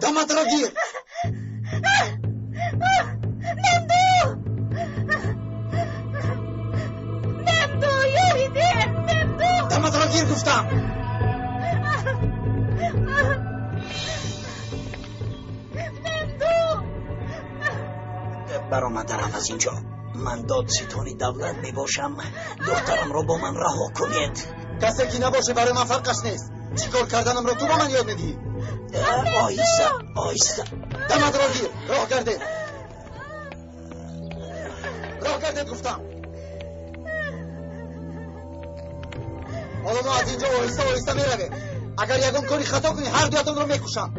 Даматро гир. Мемду! Мемду, ёри деҳ! Мемду! Даматро гир гуфтам. Мемду! Баромадарам аз инҷо. Ман додситони давлат мебошам. Духтарамро бо ман раҳо кунед. Касе ки набошӣ барои ман фарқаш нест. Чӣ кор карданамро ту ба ман ёд медиҳӣ? Оҳиста, оҳиста. Даматро гир. Роҳ гардед. Роҳ гардед гуфтам. Ҳоло мо аз инҷо оҳиста оҳиста меравем. Агар ягон кори хато кунӣ, ҳар дуятонро мекушам.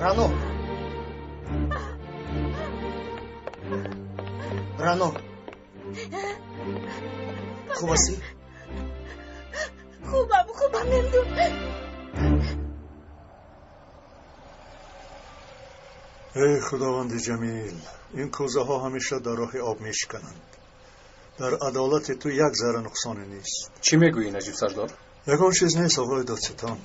Рано. Рано. Хуб ҳастӣ? Хубам, хубам, Мемду. Эй Худованди Ҷамил, ин кӯзаҳо ҳамеша дар роҳи об мешикананд. Дар адолати ту як зарра нуқсоне нест. Чӣ мегӯӣ, Наҷиб сардор? Ягон чиз нест, оғои додситон.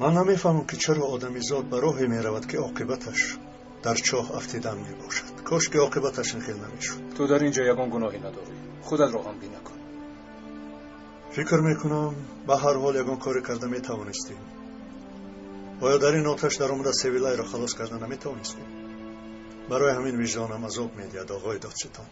Ман намефаҳмам ки чаро одамизод ба роҳе меравад ки оқибаташ дар чоҳ афтидан мебошад. Кош ки оқибаташ ин хел намешуд. Ту дар ин ҷо ягон гуноҳе надорӣ. Худатро ғамгин накун. Фикр мекунам ба ҳар ҳол ягон коре карда метавонистем. Оё дар ин оташ даромада Севилайро халос карда наметавонистем? Барои ҳамин виҷдонам азоб медиҳад, оғои додситон.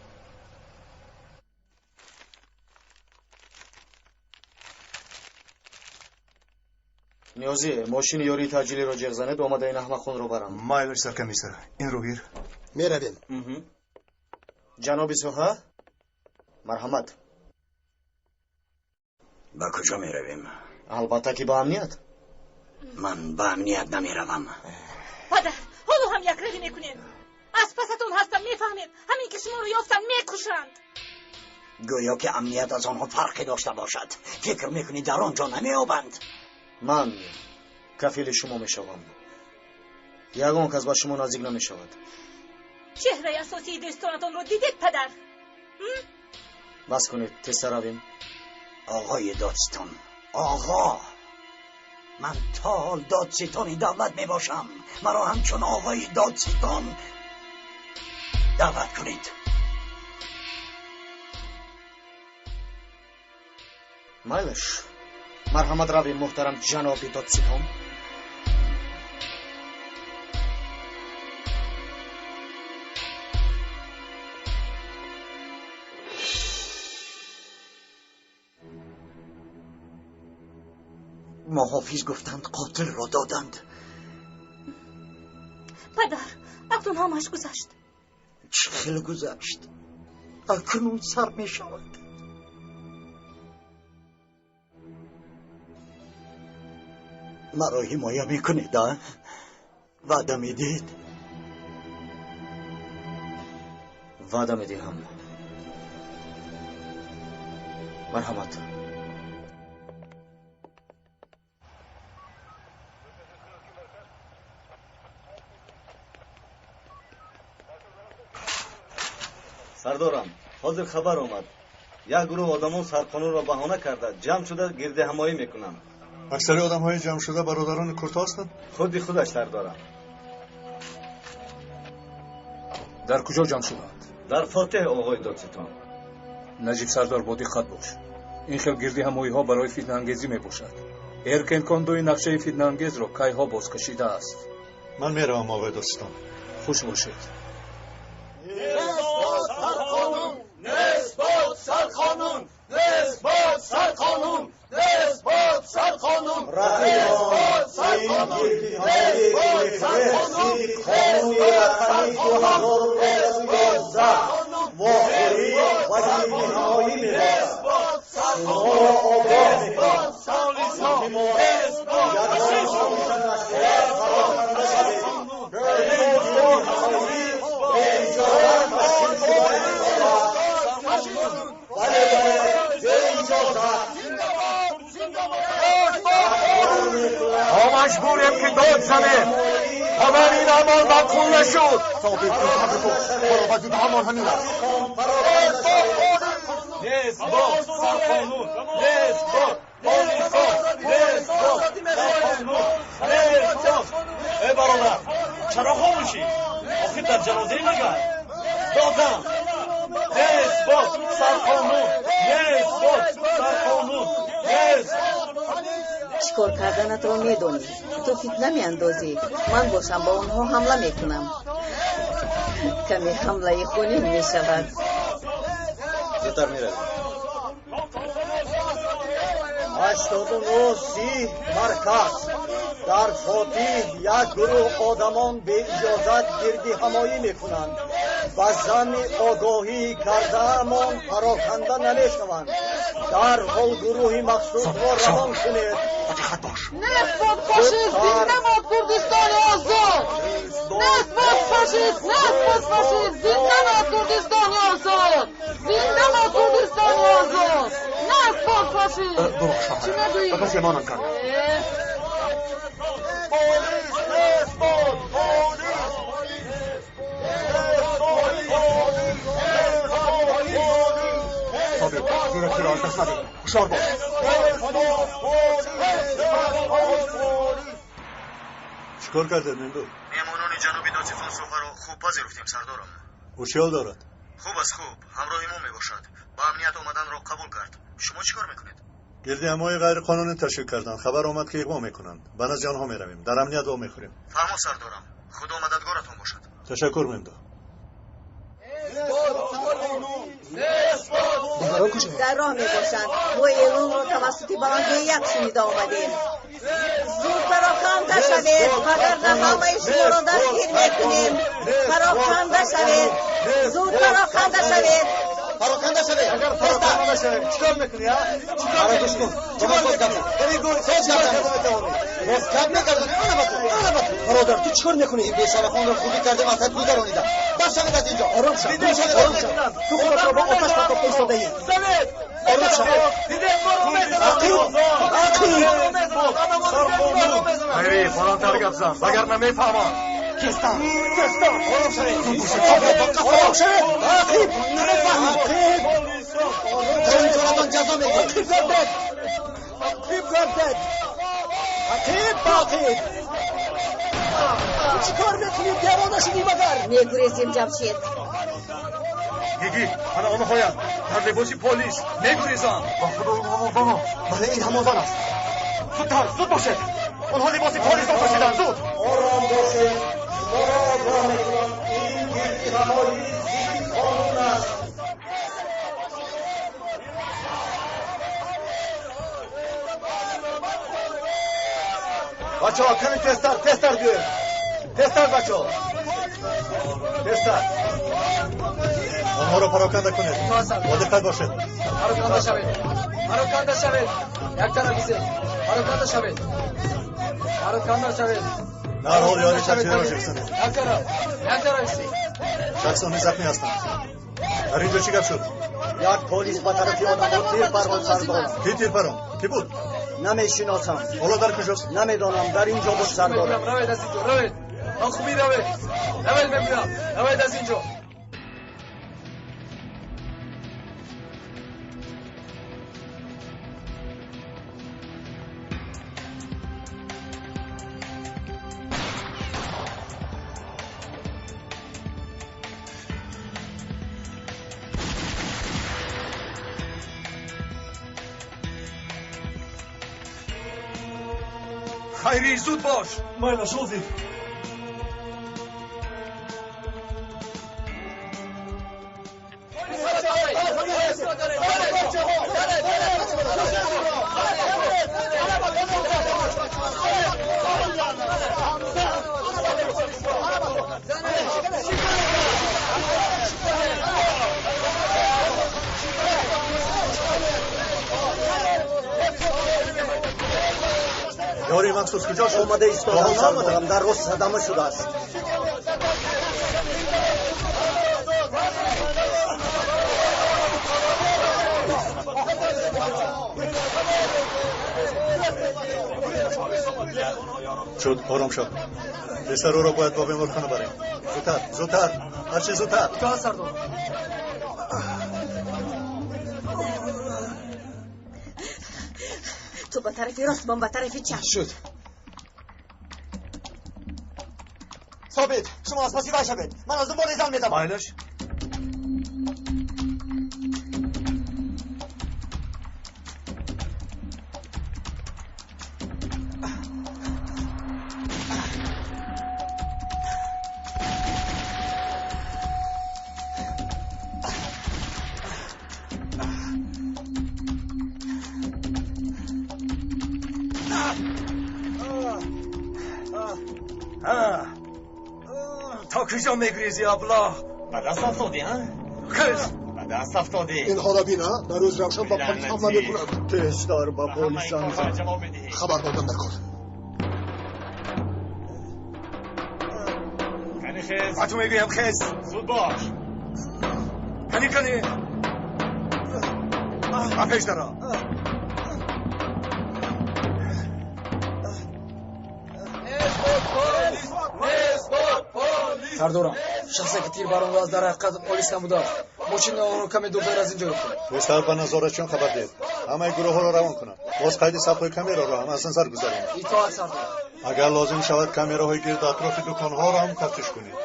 Ниёзӣ, мошини ёрии таъҷилиро ҷеғ занед, омада ин аҳмақхонро барам. Майли, саркомиссар, инро гир. Меравем. Ҷаноби соҳа, марҳамат. Ба куҷо меравем? Албатта ки ба амният. Ман ба амният намеравам. Падар, ҳоло ҳам якравӣ мекунем. Аз пасатон ҳастам, мефаҳмед? Ҳамин ки шуморо ёфтанд, мекушанд. Гӯё ки амният аз онҳо фарқе дошта бошад. Фикр мекунӣ дар он ҷо намеёбанд? Ман кафили шумо мешавам. Ягон кас ба шумо наздик намешавад. Чеҳраи асосии дӯстонатонро дидед, падар? Бас кунед, тезтар равем. Оғои додситон, оғо, ман то ҳол додситони давлат мебошам. Маро ҳамчун оғои додситон даъват кунед. Майлаш. Марҳамат равем, муҳтарам ҷаноби додситон. Муҳофиз гуфтанд қотилро доданд. Падар, акнун ҳамаш гузашт. Чӣ хел гузашт? Акнун сар мешавад. Маро ҳимоя мекунед, а? Ваъда медиҳед? Ваъда медиҳам. Марҳамат. Сардорам, ҳозир хабар омад. Як гурӯҳ одамон сарқонунро баҳона карда ҷамъ шуда гирдиҳамоӣ мекунанд. Аксари одамҳои ҷамъшуда бародарони курто ҳастанд? Худи худаш, сардорам. Дар куҷо ҷамъ шудаанд? Дар Фотеҳ, оғои додситон. Наҷиб сардор, бо диққат бош. Ин хел гирдиҳамоиҳо барои фитнаангезӣ мебошад. Эркенкондои нақшаи фитнаангезро кайҳо боз кашидааст. Ман меравам, оғои додситон. Хуш бошед. Сарқонун! Нисбат сарқонун! Нисбат сарқонун! Нисбат сарқонун! Нисбат сарқонун! Нисбат сарқонун! Нисбат сарқонун! Вохӯрӣ ва гирдиҳамоӣ мебошад. Нисбат Шуморо сарқонун! огоҳ Нисбат мекунем. сарқонун! Илтимос, Нисбат ягон фашизм! хомӯшанашкор пароканда шавед. Ин гирдиҳамоӣ бе иҷозат ташкил шуда истодааст. Бале, бале, бе иҷозат. Омад. Маҷбурем ки дод занем. Ба ман ин амал маъқул нашуд. Собир, сабр кун. Ҳоло вазифа ҳамон ҳамин аст. Нест бод сарқонун, нест бод полисо, нест бод сарқонун, нест бод. Э бародар, чаро хомӯшӣ? Охир дар ҷанозаи магар? Додам. Нест бод сарқонун, нест бод сарқонун, нест. Чӣ кор карданатро медонӣ. Ту фитна меандозӣ, ман бошам ба онҳо ҳамла мекунам. Каме ҳамлаи хунин мешавад. Зудтар меравем. 89-30 марказ. Дар Фотиҳ як гурӯҳ одамон беиҷозат гирдиҳамоӣ мекунанд. Ба замми огоҳӣ кардаамон пароканда намешаванд. Дарҳол гурӯҳи махсусро равон кунед. Диққат бош. Нест бод фашист, зинда бод Курдистони озод! Нест бод фашист, нест бод фашист, зинда бод Курдистони озод! Зинда бод Курдистони озод! Нест бод фашист! Чӣ мегӯӣ? Ба касе монанд кард. Полис, нест бод, полис! Собир, зӯракиро аз даст надеҳ. Ҳушёр бош. Чӣ кор кардед, Мемдур? Меҳмонони ҷаноби Додситон Софаро хуб пазируфтем, сардорам. Ӯ чӣ ҳол дорад? Хуб аст, хуб. Ҳамроҳи мо мебошад. Ба амният омаданро қабул кард. Шумо чӣ кор мекунед? Гирдиҳамои ғайриқонунӣ ташкил карданд. Хабар омад, ки иғво мекунанд. Ба назди онҳо меравем. Дар амният вомехӯрем. Фаҳмо, сардорам. Худо мададгоратон бошад. Ташаккур, Мемдур. Дар роҳ мебошанд. Мо эълонро тавассути баландгӯяк шунида омадем. Зуд пароканда шавед, вагарна ҳамаи шуморо дастгир мекунем. Пароканда шавед, зуд пароканда шавед. Пароканда шавед. Агар пароканда нашавед, чӣ кор мекунӣ, а? Чӣ кор Гӯш кун. Бо ман боз гап зан. Боз гап зан. Боз гап мегардонӣ. Ана ба ту, ана ба ту. Бародар, ту чӣ кор мекунӣ? Ин бешарафонро хубӣ кардем, аз ҳад гузаронида. Бар шавед аз инҷо. Ором шав, ором шав. Ту худатро ба оташ партофта истодаӣ. Ором шав. Ақиб, ақиб. Хайри, баландтар гап зан, вагарна мефаҳмам. Тезтар, тезтар. Ором шавед. Ором шавед. Ақиб, Намефаҳмам. ақиб. То ин коратон ҷазо медиҳем. Ақиб гардед. Ақиб гардед. Ақиб, ба ақиб. Ту чӣ кор мекунӣ? Девона шудӣ магар? Мегурезем, Ҷамшед. Гиги, ана онҳоянд. Дар либоси полис мегурезанд. Ба худо, ин ҳамон зан аст. Бале, ин ҳамон зан аст. Зудтар, зуд бошед. Онҳо либоси полисро пӯшиданд. Зуд. Ором бошед. Шуморо огоҳ мекунам. Ин гирдиҳамоӣ зидди қонун аст. Бачаҳо, каме тезтар, тезтар биёед. Тезтар, бачаҳо. Тезтар. Онҳоро пароканда кунед. Бо диққат бошед. Пароканда шавед. Пароканда шавед. Як тараф бизед. Пароканда шавед. Пароканда шавед. Дарҳол ёри чапчиро ҷифсанед. Як тараф. Як тараф бизед. Шахсони захмӣ ҳастанд. Дар инҷо чӣ гап шуд? Як полис ба тарафи одамҳо тир паронд, сардорам. Кӣ тир паронд? Кӣ буд? Намешиносам. Ҳоло дар куҷост? Намедонам, дар ин ҷо буд, сардорам. Равед аз инҷо, равед. Ман хубӣ равед. Равед мегӯям. Равед аз инҷо. Хайри, зуд бош. Майлаш, озир. Ёри махсус куҷо шуд? Омада истодам, сардорам. Дар рост садама шудааст. Шуд, ором шав. Писар ӯро бояд ба беморхона барем. Зудтар, зудтар, ҳарчи зудтар. Итоат, сардор. Ту ба тарафи рост, ман ба тарафи чап. Шуд. Собит, шумо аз паси вай шавед. Ман аз дунболи зан метавам. Майлаш. То куҷо мегрези, аблаҳ? Ба даст афтодӣ, а? Хез! Ба даст афтодӣ. Инҳоро бина, дар рӯз равшан ба полис ҳамла мекунанд. Тезтар ба полис занг зан. Хабар додам дар кор. Кани хез. Ба ту мегӯям, хез. Зуд бош. Кани, кани. Ба пеш даро. Сардорам, шахсе ки тир барондааст, дар ҳақиқат полис набудааст. Мошини онро каме дуртар аз ин ҷо ёфтем. Тезтар ба назоратчиён хабар диҳед. Ҳамаи гурӯҳҳоро равон кунанд. Боз қайди сабтҳои камераро ҳам аз назар гузаронанд. Итоат, сардор. Агар лозим шавад, камераҳои гирду атрофи дуконҳоро ҳам тафтиш кунед.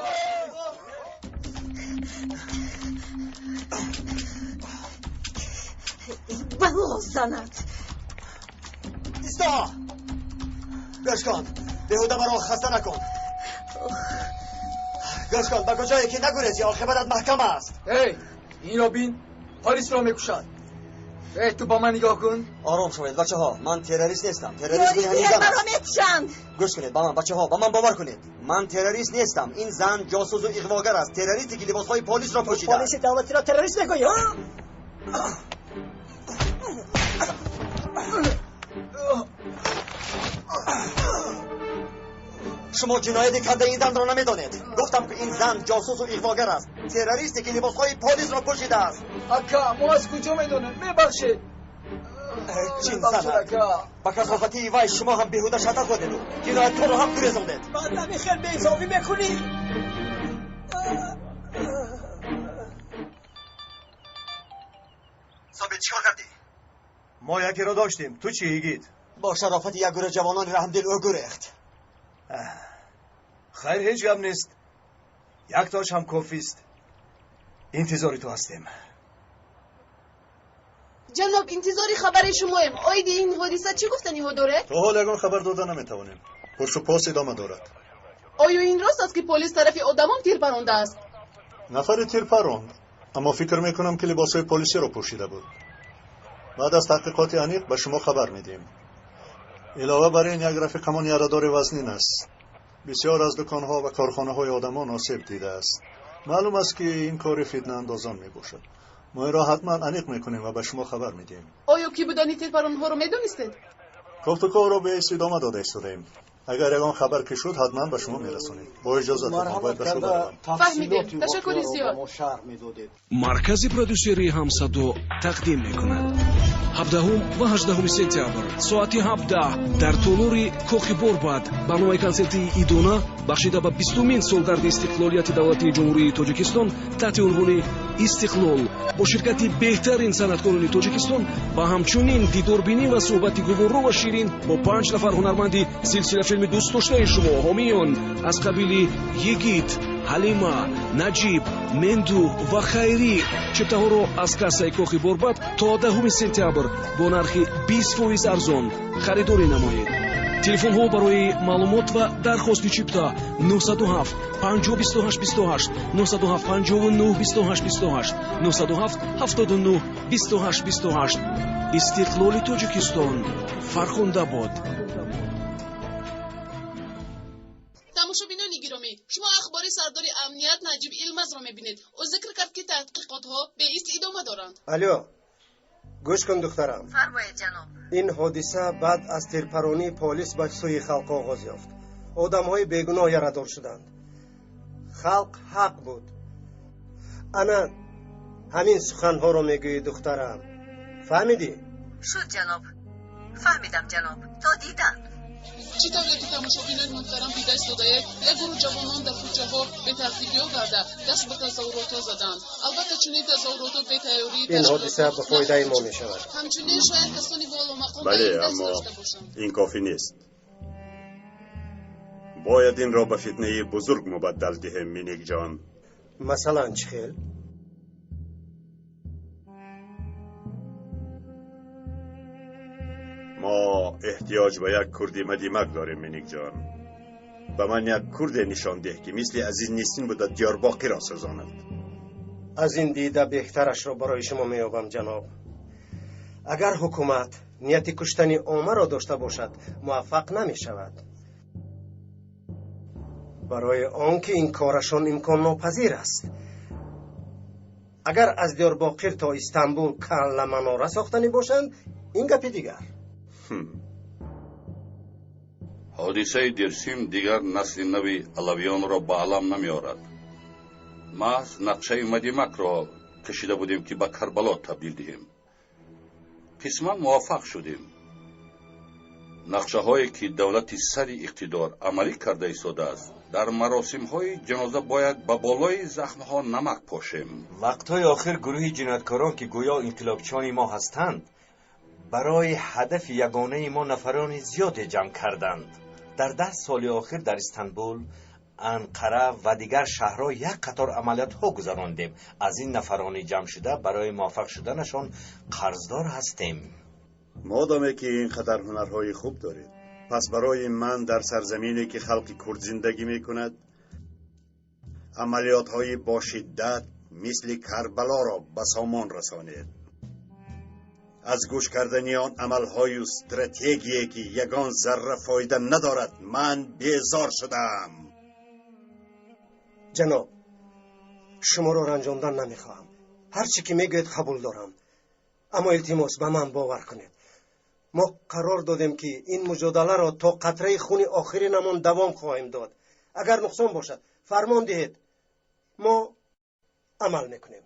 Бало занад. Исто! Гӯш кун, беҳуда маро хаста накун. Гӯш кун, ба куҷое ки нагурези, оқибатат маҳкам аст. Эй, инро бин, полисро мекушад. Эй, ту ба ман нигоҳ кун. Ором шавед, бачаҳо, ман террорист нестам. Террорист ҳамин зан маро аст. мекушанд. Гӯш кунед ба ман, бачаҳо, ба ман бовар кунед. Ман террорист нестам. Ин зан ҷосусу иғвогар аст. Террористе ки либосҳои полисро пӯшидааст. Полиси давлатиро террорист мегӯӣ, ҳа? Шумо ҷинояти кардаи ин занро намедонед. Гуфтам, ки ин зан ҷосусу иғвогар аст. Террористе ки либосҳои полисро пӯшидааст. Ака, мо аз куҷо медонем? Мебахшед. Чин Мебахшед, занад. ака. Ба касофатии вай шумо ҳам беҳуда шатар хӯрдеду ҷинояткорро ҳам гурезондед. Баъд ҳамин хел беинсофӣ мекунӣ? Собит, чӣ кор кардӣ? Мо якеро доштем. Ту чӣ, йигит? Бо шарофати як гурӯҳ ҷавонони раҳмдил ӯ гурехт. Хайр, ҳеҷ гап нест. Яктош ҳам кофист. Интизори ту ҳастем. Ҷаноб, интизори хабари шумоем. Оиди ин ҳодиса чӣ гуфтаниҳо доред? То ҳол ягон хабар дода наметавонем. Пурсупос идома дорад. Оё ин рост аст, ки полис тарафи одамон тир парондааст? Нафаре тир паронд, аммо фикр мекунам, ки либосҳои полисиро пӯшида буд. Баъд аз таҳқиқоти аниқ ба шумо хабар медиҳем. Илова бар ин, як рафиқамон ярадори вазнин аст. Бисёр аз дуконҳо ва корхонаҳои одамон осеб дидааст. Маълум аст, ки ин кори фитнаандозон мебошад. Мо инро ҳатман аниқ мекунем ва ба шумо хабар медиҳем. Оё кӣ будани тирпаронҳоро медонистед? Кофтуковро беист идома дода истодаем. Агар ягон хабар ки шуд, ҳатман ба шумо мерасонем. Бо иҷозатон, бояд ба шуъба равам. Фаҳмидем. Ташаккури зиёд. Маркази продюсерии «Ҳамсадо» тақдим мекунад: 17 ва 18 сентябр, соати 17, дар толори Кохи Борбад барномаи консертии идона, бахшида ба 20-умин солгарди истиқлолияти давлатии Ҷумҳурии Тоҷикистон, таҳти унвони «Истиқлол», бо ширкати беҳтарин санъаткорони Тоҷикистон ва ҳамчунин дидорбинӣ ва суҳбати гуворо ва ширин бо панҷ нафар ҳунарманди силсилафилми дӯстдоштаи шумо, ҳомиён аз қабили Йигит, Ҳалима, Наҷиб, Менду ва Хайрӣ. Чиптаҳоро аз кассаи Кохи Борбад то 10 сентябр бо нархи 20% арзон харидорӣ намоед. Телефонҳо барои маълумот ва дархости чипта: 907 50 28 28, 907 59 28 28, 907 79 28 28. Истиқлоли Тоҷикистон фархунда бод! Тамошобинони гиромӣ, шумо ахбори сардори амният Наҷиб Илмазро мебинед. Ӯ зикр кард, ки таҳқиқотҳо беист идома доранд. Алё, гӯш кун, духтарам. Фармоед, ҷаноб. Ин ҳодиса баъд аз тирпаронии полис ба сӯи халқ оғоз ёфт. Одамҳои бегуноҳ ярадор шуданд. Халқ ҳақ буд. Ана ҳамин суханҳоро мегӯӣ, духтарам, фаҳмидӣ? Шуд, ҷаноб, фаҳмидам, ҷаноб. То дидан. Чӣ тавре ки тамошобинони муҳтарам дида истодаед, як гурӯҳ ҷавонон дар кӯчаҳо бетартибиё карда даст ба тазоҳуротҳо заданд. Албатта, чунин тазоҳуротҳо бетайёрии Ин ҳодиса ба фоидаи мо мешавад. Ҳамчунин шояд касони боломақом ба Бале, ин даст аммо дошта бошанд. Ин кофӣ нест. Бояд инро ба фитнаи бузург мубаддал диҳем, Миникҷон. Масалан, чӣ хел? Мо эҳтиёҷ ба як курди мадимак дорем, Миникҷон. Ба ман як курде нишон деҳ, ки мисли Азиз Несин буда Диёрбоқиро сӯзонад. Аз ин дида беҳтарашро барои шумо меёбам, ҷаноб. Агар ҳукумат нияти куштани оммаро дошта бошад, муваффақ намешавад, барои он ки ин корашон имконнопазир аст. Агар аз Диёрбоқир то Истанбул калламанора сохтанӣ бошанд, ин гапи дигар. Ҳодисаи Дерсим дигар насли нави алавиёнро ба алам намеорад. Маҳз нақшаи Мадимакро кашида будем, ки ба Карбало табдил диҳем. Қисман муваффақ шудем. Нақшаҳое ки давлати сари иқтидор амалӣ карда истодааст, дар маросимҳои ҷаноза бояд ба болои захмҳо намак пошем. Вақтҳои охир гурӯҳи ҷинояткорон, ки гӯё инқилобчиёни мо ҳастанд, барои ҳадафи ягонаи мо нафарони зиёде ҷамъ карданд. Дар 10 соли охир дар Истанбул, Анқара ва дигар шаҳрҳо як қатор амалиётҳо гузарондем. Аз ин нафарони ҷамъшуда барои муваффақ шуданашон қарздор ҳастем. Модоме ки ин қадар ҳунарҳои хуб доред, пас барои ман дар сарзамине ки халқи курд зиндагӣ мекунад, амалиётҳои бо шиддат мисли Карбалоро ба сомон расонед. Аз гӯш кардани он амалҳою стратегие, ки ягон зарра фоида надорад, ман безор шудаам. Ҷаноб, шуморо ранҷондан намехоҳам. Ҳар чӣ ки мегӯед, қабул дорам, аммо илтимос, ба ман бовар кунед. Мо қарор додем, ки ин муҷодаларо то қатраи хуни охиринамон давом хоҳем дод. Агар нуқсон бошад, фармон диҳед, мо амал мекунем.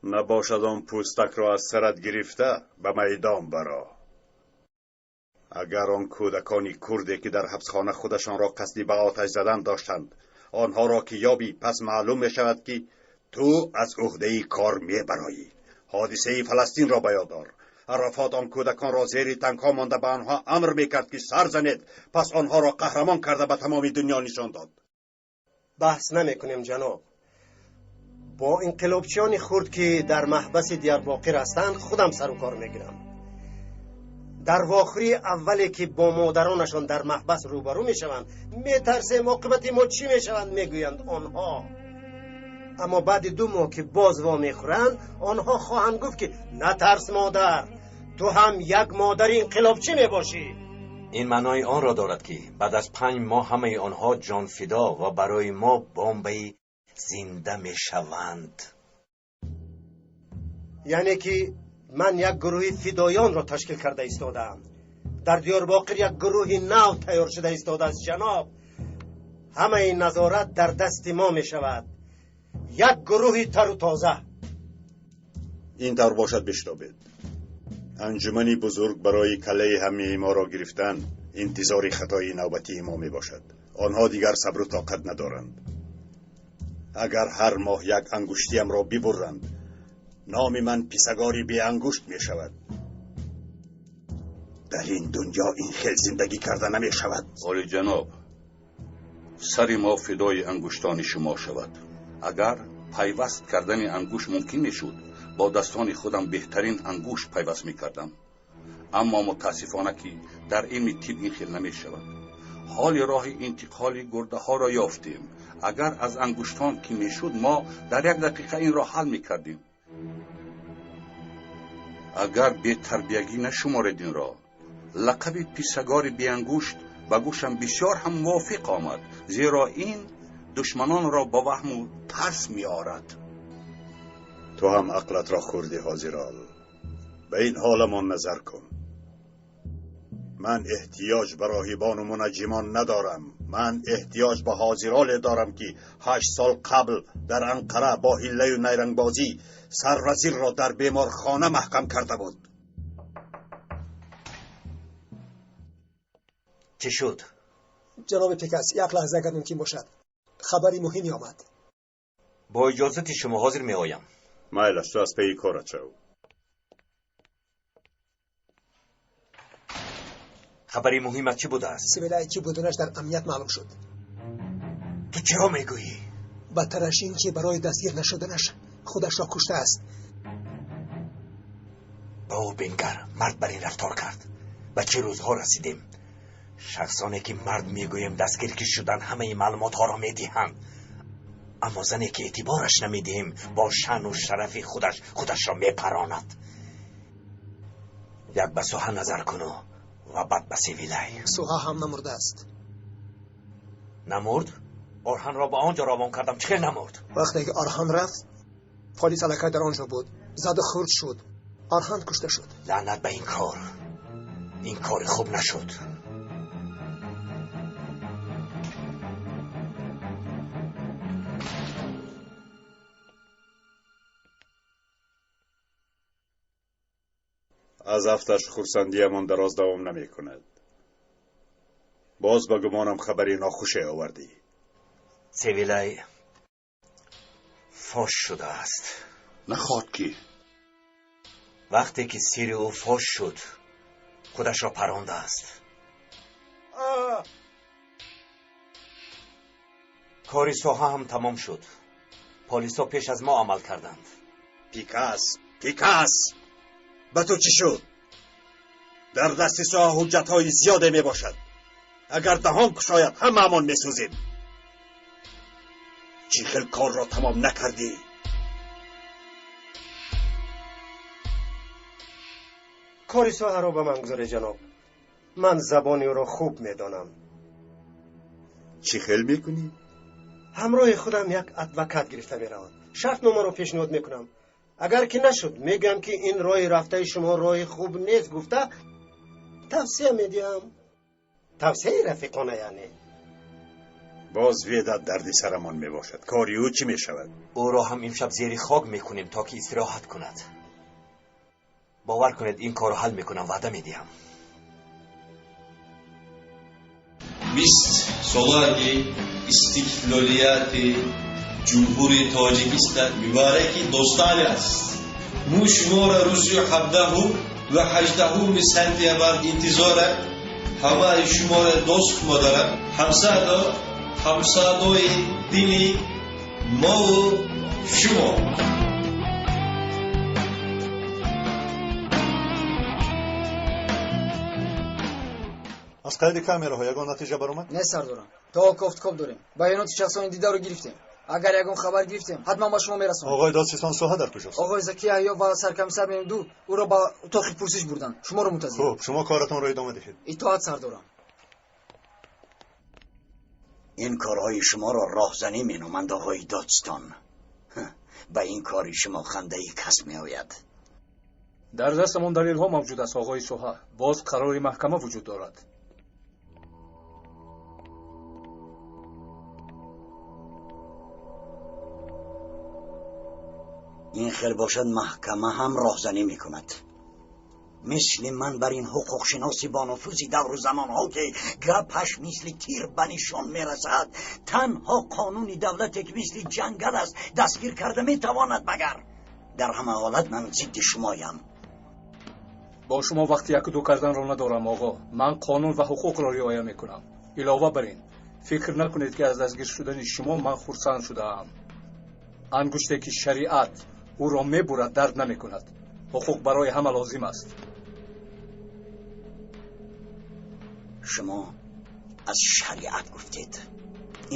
Набошад, он пӯстакро аз сарат гирифта ба майдон баро. Агар он кӯдакони курде, ки дар ҳабсхона худашонро қасди ба оташ задан доштанд, онҳоро ки ёбӣ, пас маълум мешавад, ки ту аз ӯҳдаи кор мебароӣ. Ҳодисаи Фаластинро ба ёд дор. Арафот он кӯдаконро зери танкҳо монда, ба онҳо амр мекард, ки сар занед, пас онҳоро қаҳрамон карда ба тамоми дунё нишон дод. Баҳс намекунем, ҷаноб. Бо инқилобчиёни хурд, ки дар маҳбаси Диярбоқир ҳастанд, худам сару кор мегирам. Дар вохӯрии аввале, ки бо модаронашон дар маҳбас рӯбарӯ мешаванд, метарсем, оқибати мо чӣ мешаванд, мегӯянд онҳо. Аммо баъди 2 моҳ, ки боз вомехӯранд, онҳо хоҳанд гуфт, ки натарс, модар, ту ҳам як модари инқилобчӣ мебошӣ. Ин маънои онро дорад, ки баъд аз 5 моҳ ҳамаи онҳо ҷонфидо ва барои мо бомбаи зинда мешаванд. Яъне ки ман як гурӯҳи фидоёнро ташкил карда истодаам. Дар Диёрбоқир як гурӯҳи нав тайёр шуда истодааст, ҷаноб. Ҳамаи назорат дар дасти мо мешавад, як гурӯҳи тару тоза. Ин тавр бошад, биштобед. Анҷумани бузург барои каллаи ҳамаи моро гирифтан интизори хатои навбатии мо мебошад. Онҳо дигар сабру тоқат надоранд. Агар ҳар моҳ як ангуштиямро бибурранд, номи ман писагори беангушт мешавад. Дар ин дунё ин хел зиндагӣ карда намешавад. Олиҷаноб, сари мо фидои ангуштони шумо шавад. Агар пайваст кардани ангушт мумкин мешуд, бо дастони худам беҳтарин ангушт пайваст мекардам. Аммо мутаассифона, ки дар илми тиб ин хел намешавад. Ҳоли роҳи интиқоли гурдаҳоро ёфтем. Агар аз ангуштон ки мешуд, мо дар як дақиқа инро ҳал мекардем. Агар бетарбиягӣ нашуморед инро, лақаби писагори беангушт ба гӯшам бисёр ҳам мувофиқ омад, зеро ин душманонро ба ваҳму тарс меорад. Ту ҳам ақлатро хӯрдӣ, Ҳозирол. Ба ин ҳоламон назар кун. Ман эҳтиёҷ ба роҳибону мунаҷҷимон надорам. Ман эҳтиёҷ ба Ҳозироле дорам, ки 8 сол қабл дар Анқара бо ҳиллаю найрангбозӣ сарвазирро дар беморхона маҳкам карда буд. Чӣ шуд? Ҷаноби Пикас, як лаҳза агар мумкин бошад. Хабари муҳиме омад. Бо иҷозати шумо ҳозир меоям. Майлаш, ту аз пайи корат шав. Хабари муҳим аз чӣ будааст? Севилай ки буданаш дар амният маълум шуд. Ту чиро мегӯӣ? Бадтараш ин ки барои дастгир нашуданаш худашро куштааст. Ба ӯ бингар, мард бар ин рафтор кард. Ба чӣ рӯзҳо расидем? Шахсоне ки мард мегӯем дастгир ки шуданд, ҳамаи маълумотҳоро медиҳанд. Аммо зане ки эътибораш намедиҳем, бо шаъну шарафи худаш худашро мепаронад. Як ба соҳа назар куну ва баъд ба Севилай. Соҳа ҳам намурдааст. Намурд? Орҳанро ба он ҷо равон кардам. Чӣ хел намурд? Вақте ки Орҳан рафт, полис аллакай дар он ҷо буд. Заду хурд шуд. Орҳан кушта шуд. Лаънат ба ин кор. Ин кори хуб нашуд. Аз афташ хурсандиямон дароз давом намекунад. Боз ба гумонам хабари нохуше овардӣ. Севилай фош шудааст. Нахоҳад ки? Вақте ки сири ӯ фош шуд, худашро парондааст. Кори соҳа ҳам тамом шуд. Полисҳо пеш аз мо амал карданд. Пикас, Пикас! Ба ту чӣ шуд? Дар дасти соҳа ҳуҷҷатҳои зиёде мебошад. Агар даҳон кушояд, ҳамаамон месӯзем. Чӣ хел корро тамом накардӣ? Кори соҳаро ба ман гузоред, ҷаноб. Ман забони ӯро хуб медонам. Чӣ хел мекунӣ? Ҳамроҳи худам як адвокат гирифта меравам. Шартномаро пешниҳод мекунам. Агар ки нашуд, мегӯям ки ин роҳи рафтаи шумо роҳи хуб нест гуфта тавсия медиҳам. Тавсияи рафиқона яъне. Боз Ведат дарди сарамон мебошад. Кори ӯ чӣ мешавад? Ӯро ҳам имшаб зери хок мекунем, то ки истироҳат кунад. Бовар кунед, ин корро ҳал мекунам, ваъда медиҳам. 20 солаги истиқлолияти Ҷумҳурии Тоҷикистон мубораки дӯстони аст. Мо шуморо рӯзи 17 ва 18 сентябр интизорем. Ҳамаи шуморо дӯст медорам. Ҳамсадо, ҳамсадои дили мову шумо. Аз қайди камераҳо ягон натиҷа баромад? Не, сардорам. То кофткоб дорем. Баёноти шахсони дидаро гирифтем. Агар ягон хабар гирифтем, ҳатман ба шумо мерасонем. Оғои додситон соҳа дар куҷост? Оғои Заки Яҳё ва саркомиссар Мемду ӯро ба утоқи пурсиш бурданд. Шуморо мунтазир. Хуб, шумо коратонро идома диҳед. Итоат, сардорам. Ин корҳои шуморо роҳзанӣ меноманд, оғои додстон. Ба ин кори шумо хандаи кас меояд. Дар дастамон далелҳо мавҷуд аст, оғои соҳа. Боз қарори маҳкама вуҷуд дорад. Ин хел бошад, маҳкама ҳам роҳзанӣ мекунад. Мисли ман бар ин ҳуқуқшиноси бонуфузи давру замонҳо ки гапаш мисли тир ба нишон мерасад, танҳо қонуни давлате ки мисли ҷангал аст дастгир карда метавонад. Магар дар ҳама ҳолат ман зидди шумоям. Бо шумо вақти яку ду карданро надорам, оғо. Ман қонун ва ҳуқуқро риоя мекунам. Илова бар ин, фикр накунед ки аз дастгир шудани шумо ман хурсанд шудаам. Ангуште ки шариат ӯро мебурад, дард намекунад. Ҳуқуқ барои ҳама лозим аст. Шумо аз шариат гуфтед.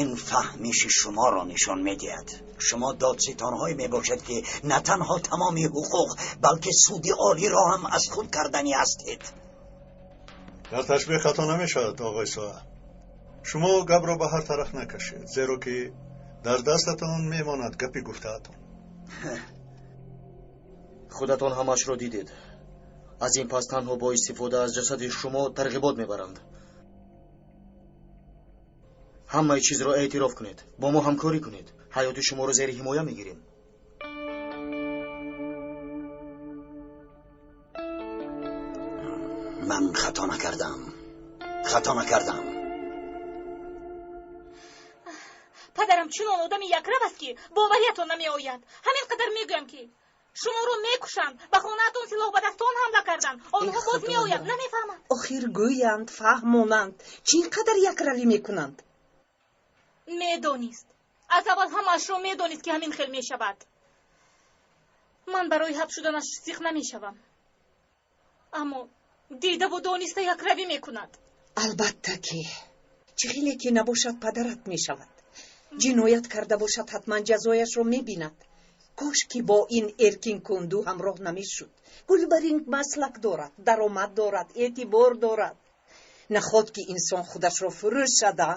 Ин фаҳмиши шуморо нишон медиҳад. Шумо додситонҳое мебошед ки на танҳо тамоми ҳуқуқ, балки суди олиро ҳам аз худ карданӣ ҳастед. Дар ташбеҳ хато намешавад, оғои соҳа. Шумо гапро ба ҳар тараф накашед, зеро ки дар дастатон мемонад гапи гуфтаатон. Худатон ҳамашро дидед. Аз ин пас танҳо бо истифода аз ҷасади шумо тарғибот мебаранд. Ҳамаи чизро эътироф кунед, бо мо ҳамкорӣ кунед. Ҳаёти шуморо зери ҳимоя мегирем. Ман хато накардам. Хато накардам. Падарам чунон одами якрав аст, ки бовариятон намеояд. Ҳамин қадар мегӯям, ки шуморо мекушанд. Ба хонаатон силоҳ ба дастон ҳамла карданд. Онҳо боз меоянд, намефаҳманд. Охир гӯянд, фаҳмонанд, чӣ ин қадар якравӣ мекунанд? Медонист, аз аввал ҳамаашро медонист, ки ҳамин хел мешавад. Ман барои ҳабс шуданаш зиқ намешавам, аммо дидаву дониста якравӣ мекунад. Албатта ки чӣ хеле ки набошад, падарат мешавад. Ҷиноят карда бошад, ҳатман ҷазояшро мебинад. Кош ки бо ин Эркин Кунду ҳамроҳ намешуд. Гулбарин маслак дорад, даромад дорад, эътибор дорад. Наход ки инсон худашро фурӯшада.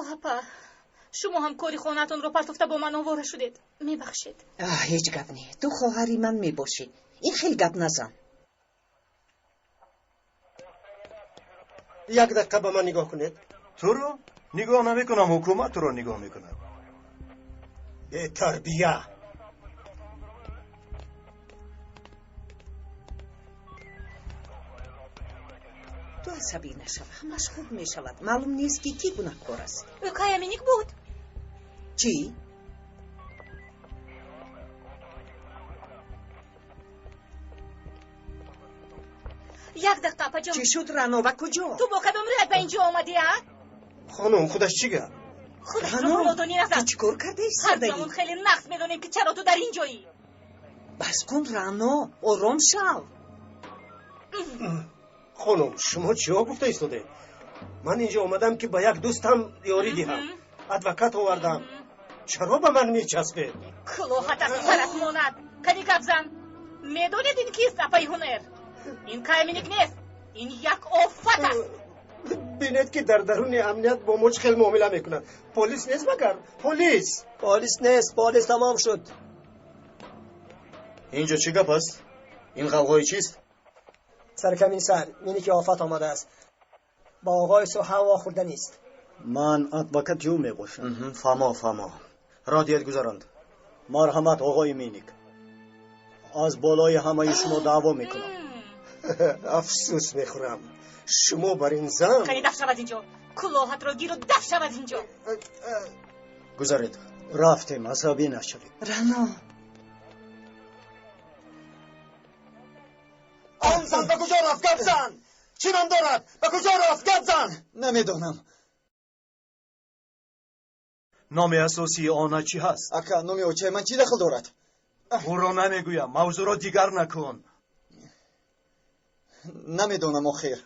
Оҳапа, шумо ҳам кори хонаатонро партофта бо ман овора шудед. Мебахшед. Ҳеҷ гап не, ту хоҳари ман мебошӣ, ин хел гап назан. Як дақиқа ба ман нигоҳ кунед. Туро нигоҳ намекунам, ҳукумат туро нигоҳ мекунад. Бетарбия! Ту асабӣ нашав, ҳамаш хуб мешавад. Маълум нест, ки кӣ гунаҳкор аст. Ӯ Каяминик буд. Чӣ? Як дақиқа, апаҷон. Чӣ шуд, Рано, ва куҷо? Ту бо кадом рӯят ба инҷо омадӣ, а? Хонум, худаш чӣ гап? Худашро нодонӣ назан. Ту чӣ кор карда Ҳар истодаӣ? замон хеле нақс медонем, ки чаро ту дар ин ҷоӣ. Бас кун, Рано, ором шав. Хонум, шумо чиҳо гуфта истодед? Ман инҷо омадам, ки ба як дӯстам ёрӣ диҳам. Адвокат овардам. Чаро ба ман мечаспед? Кулоҳат аз сарат монад. Кани гап зан. Медонед, ин кист, апаи Ҳунер? Ин Каяминик нест, ин як офат аст. Бинед, ки дар даруни амният бо мо чӣ хел муомила мекунад. Полис нест магар? Полис! Полис нест, полис тамом шуд. Инҷо чӣ гап аст? Ин ғавғои чист? Саркомиссар, миники офат омадааст. Ба оғои соҳа вохӯрда нест. Ман адвокати ӯ мебошам. Фаҳмо, фаҳмо. Роҳ диҳед, гузаронд. Марҳамат, оғои Миник. Аз болои ҳамаи шумо даъво мекунам. Афсӯс мехӯрам, шумо бар ин зан. Кани даф шав аз инҷо. Кулоҳатро гиру даф шав аз инҷо. Гузаред. Рафтем, асабӣ нашавед. Рано. Он зан ба куҷо рафт? Гап зан! Чӣ ном дорад? Ба куҷо рафт? Гап зан! Намедонам. Номи асосии она чӣ ҳаст? Ака, номи очаи ман чӣ дахл дорад? Ӯро намегӯям, мавзӯъро дигар накун. Намедонам охир.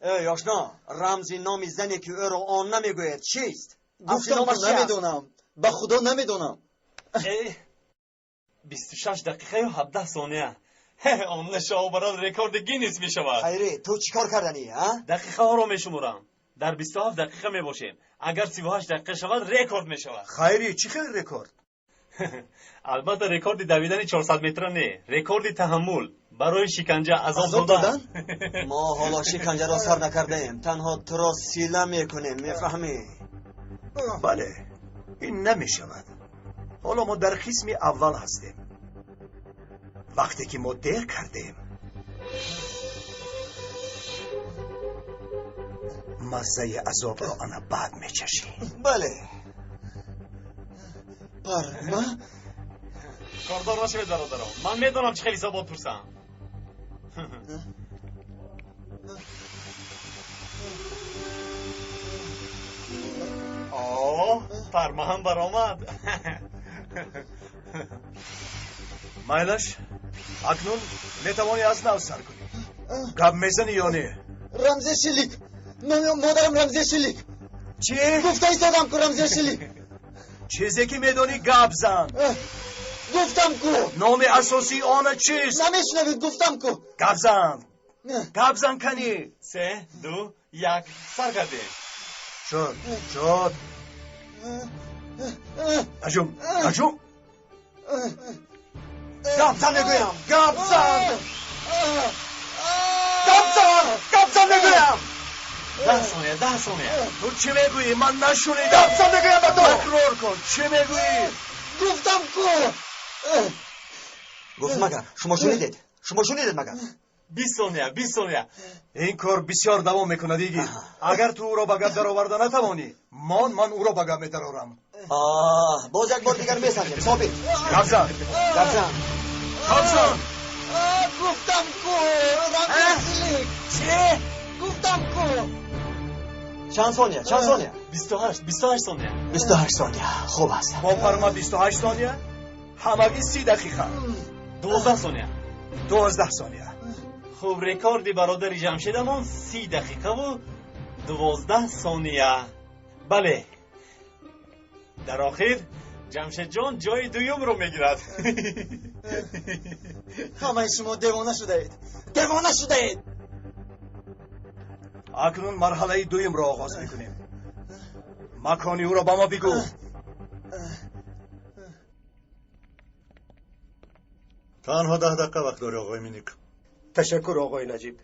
Эй ошно, рамзи номи зане, ки ӯро он намегӯяд, чист? Гуфтам, ки намедонам, ба худо намедонам. 26 дақиқаю 17 сония. Он нашобарон рекорди Гиннес мешавад. Хайре, ту чӣ кор карданӣ, а? Дақиқаҳоро мешуморам. Дар 27 дақиқа мебошем. Агар 38 дақиқа шавад, рекорд мешавад. Хайри, чӣ хел рекорд? Албатта, рекорди давидани 400 метра не, рекорди таҳаммул барои шиканҷа азоб додан. Мо ҳоло шиканҷаро сар накардаем, танҳо туро сила мекунем, мефаҳмӣ? Бале, ин намешавад. Ҳоло мо дар қисми аввал ҳастем. Вақте ки мо дер кардем, маззаи азобро ана баъд мечашӣ. Бале. Парма? Кордор нашавед, бародаро. Ман медонам, чӣ хел ҳисобот пурсам. О, пармаам баромад. Майлаш, акнун метавонӣ аз нав сар кунӣ. Гап мезанӣ ё не? Рамзе Шилик. Номи модарам Рамзе Шилик. Чӣ? Гуфта истодам ку, Рамзе Шилик. Чизе ки медонӣ, гап зан. Гуфтам ку. Номи асосии она чист? Намешунавед, гуфтам ку. Гап зан. Гап зан кани. Се, ду, як, сар кардем. Шуд, шуд. Наҷум, наҷум. Гап зан мегӯям, гап зан. Гап зан, гап зан мегӯям. 10 сония, 10 сония. Ту чӣ мегӯӣ? Ман нашунидам. Гап зан мегӯям ба ту. Такрор кун, чӣ мегӯӣ? Гуфтам ку. Гуфт магар? Шумо шунидед? Шумо шунидед магар? 20 сония, 20 сония. Ин кор бисёр давом мекунад, Игит. Агар ту ӯро ба гап дароварда натавонӣ, ман ӯро ба гап медарорам. Боз як бор дигар месанҷем. Собит. Гап зан. Гап зан. Гап зан. Гуфтам ку, Рамзилик. Чӣ? Гуфтам ку. Чанд сония? Чанд сония? 28, 28 сония. 28 сония. Хуб аст. Бо парма 28 сония? Ҳамагӣ 30 дақиқа. 12 сония. 12 сония. Хуб, рекорди бародари Ҷамшедамон 30 дақиқаву 12 сония. Бале. Дар охир Ҷамшедҷон ҷои дуюмро мегирад. Ҳамаи шумо девона шудаед. Девона шудаед. Акнун марҳалаи дуюмро оғоз мекунем. Макони ӯро ба мо бигӯ. Танҳо 10 дақиқа вақт дорӣ, оғои Миник. Ташаккур, оғои Наҷиб.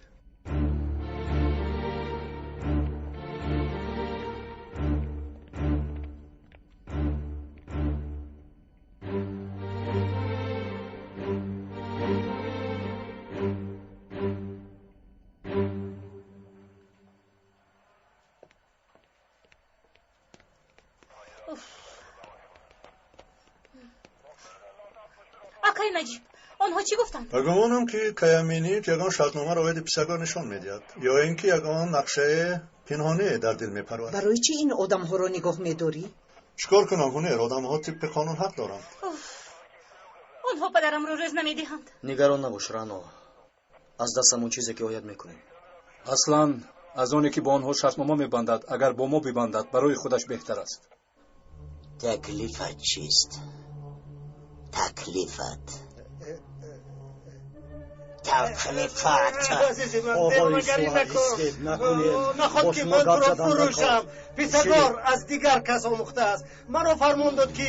Акай Наҷиб, онҳо чӣ гуфтанд? Ба гумонам ки Кая Миник ягон шартномаро оиди писагон нишон медиҳад, ё ин ки ягон нақшаи пинҳоние дар дил мепарварад. Барои чӣ ин одамҳоро нигоҳ медорӣ? Чӣ кор кунам, Ҳунер? Одамҳо тибқи қонун ҳақ доранд. Онҳо падарамро рӯз намедиҳанд. Нигарон набош, Рано. Аз дастам он чизе ки ояд мекунем. Аслан аз оне ки бо онҳо шартнома мебандад, агар бо мо бибандад, барои худаш беҳтар аст. Таклифат чист? Таклифат. Таклифат. Азизи ман, девонагарӣ накун. Наход ки ман туро фурӯшам. Писагор аз дигар кас омӯхтааст. Маро фармон дод ки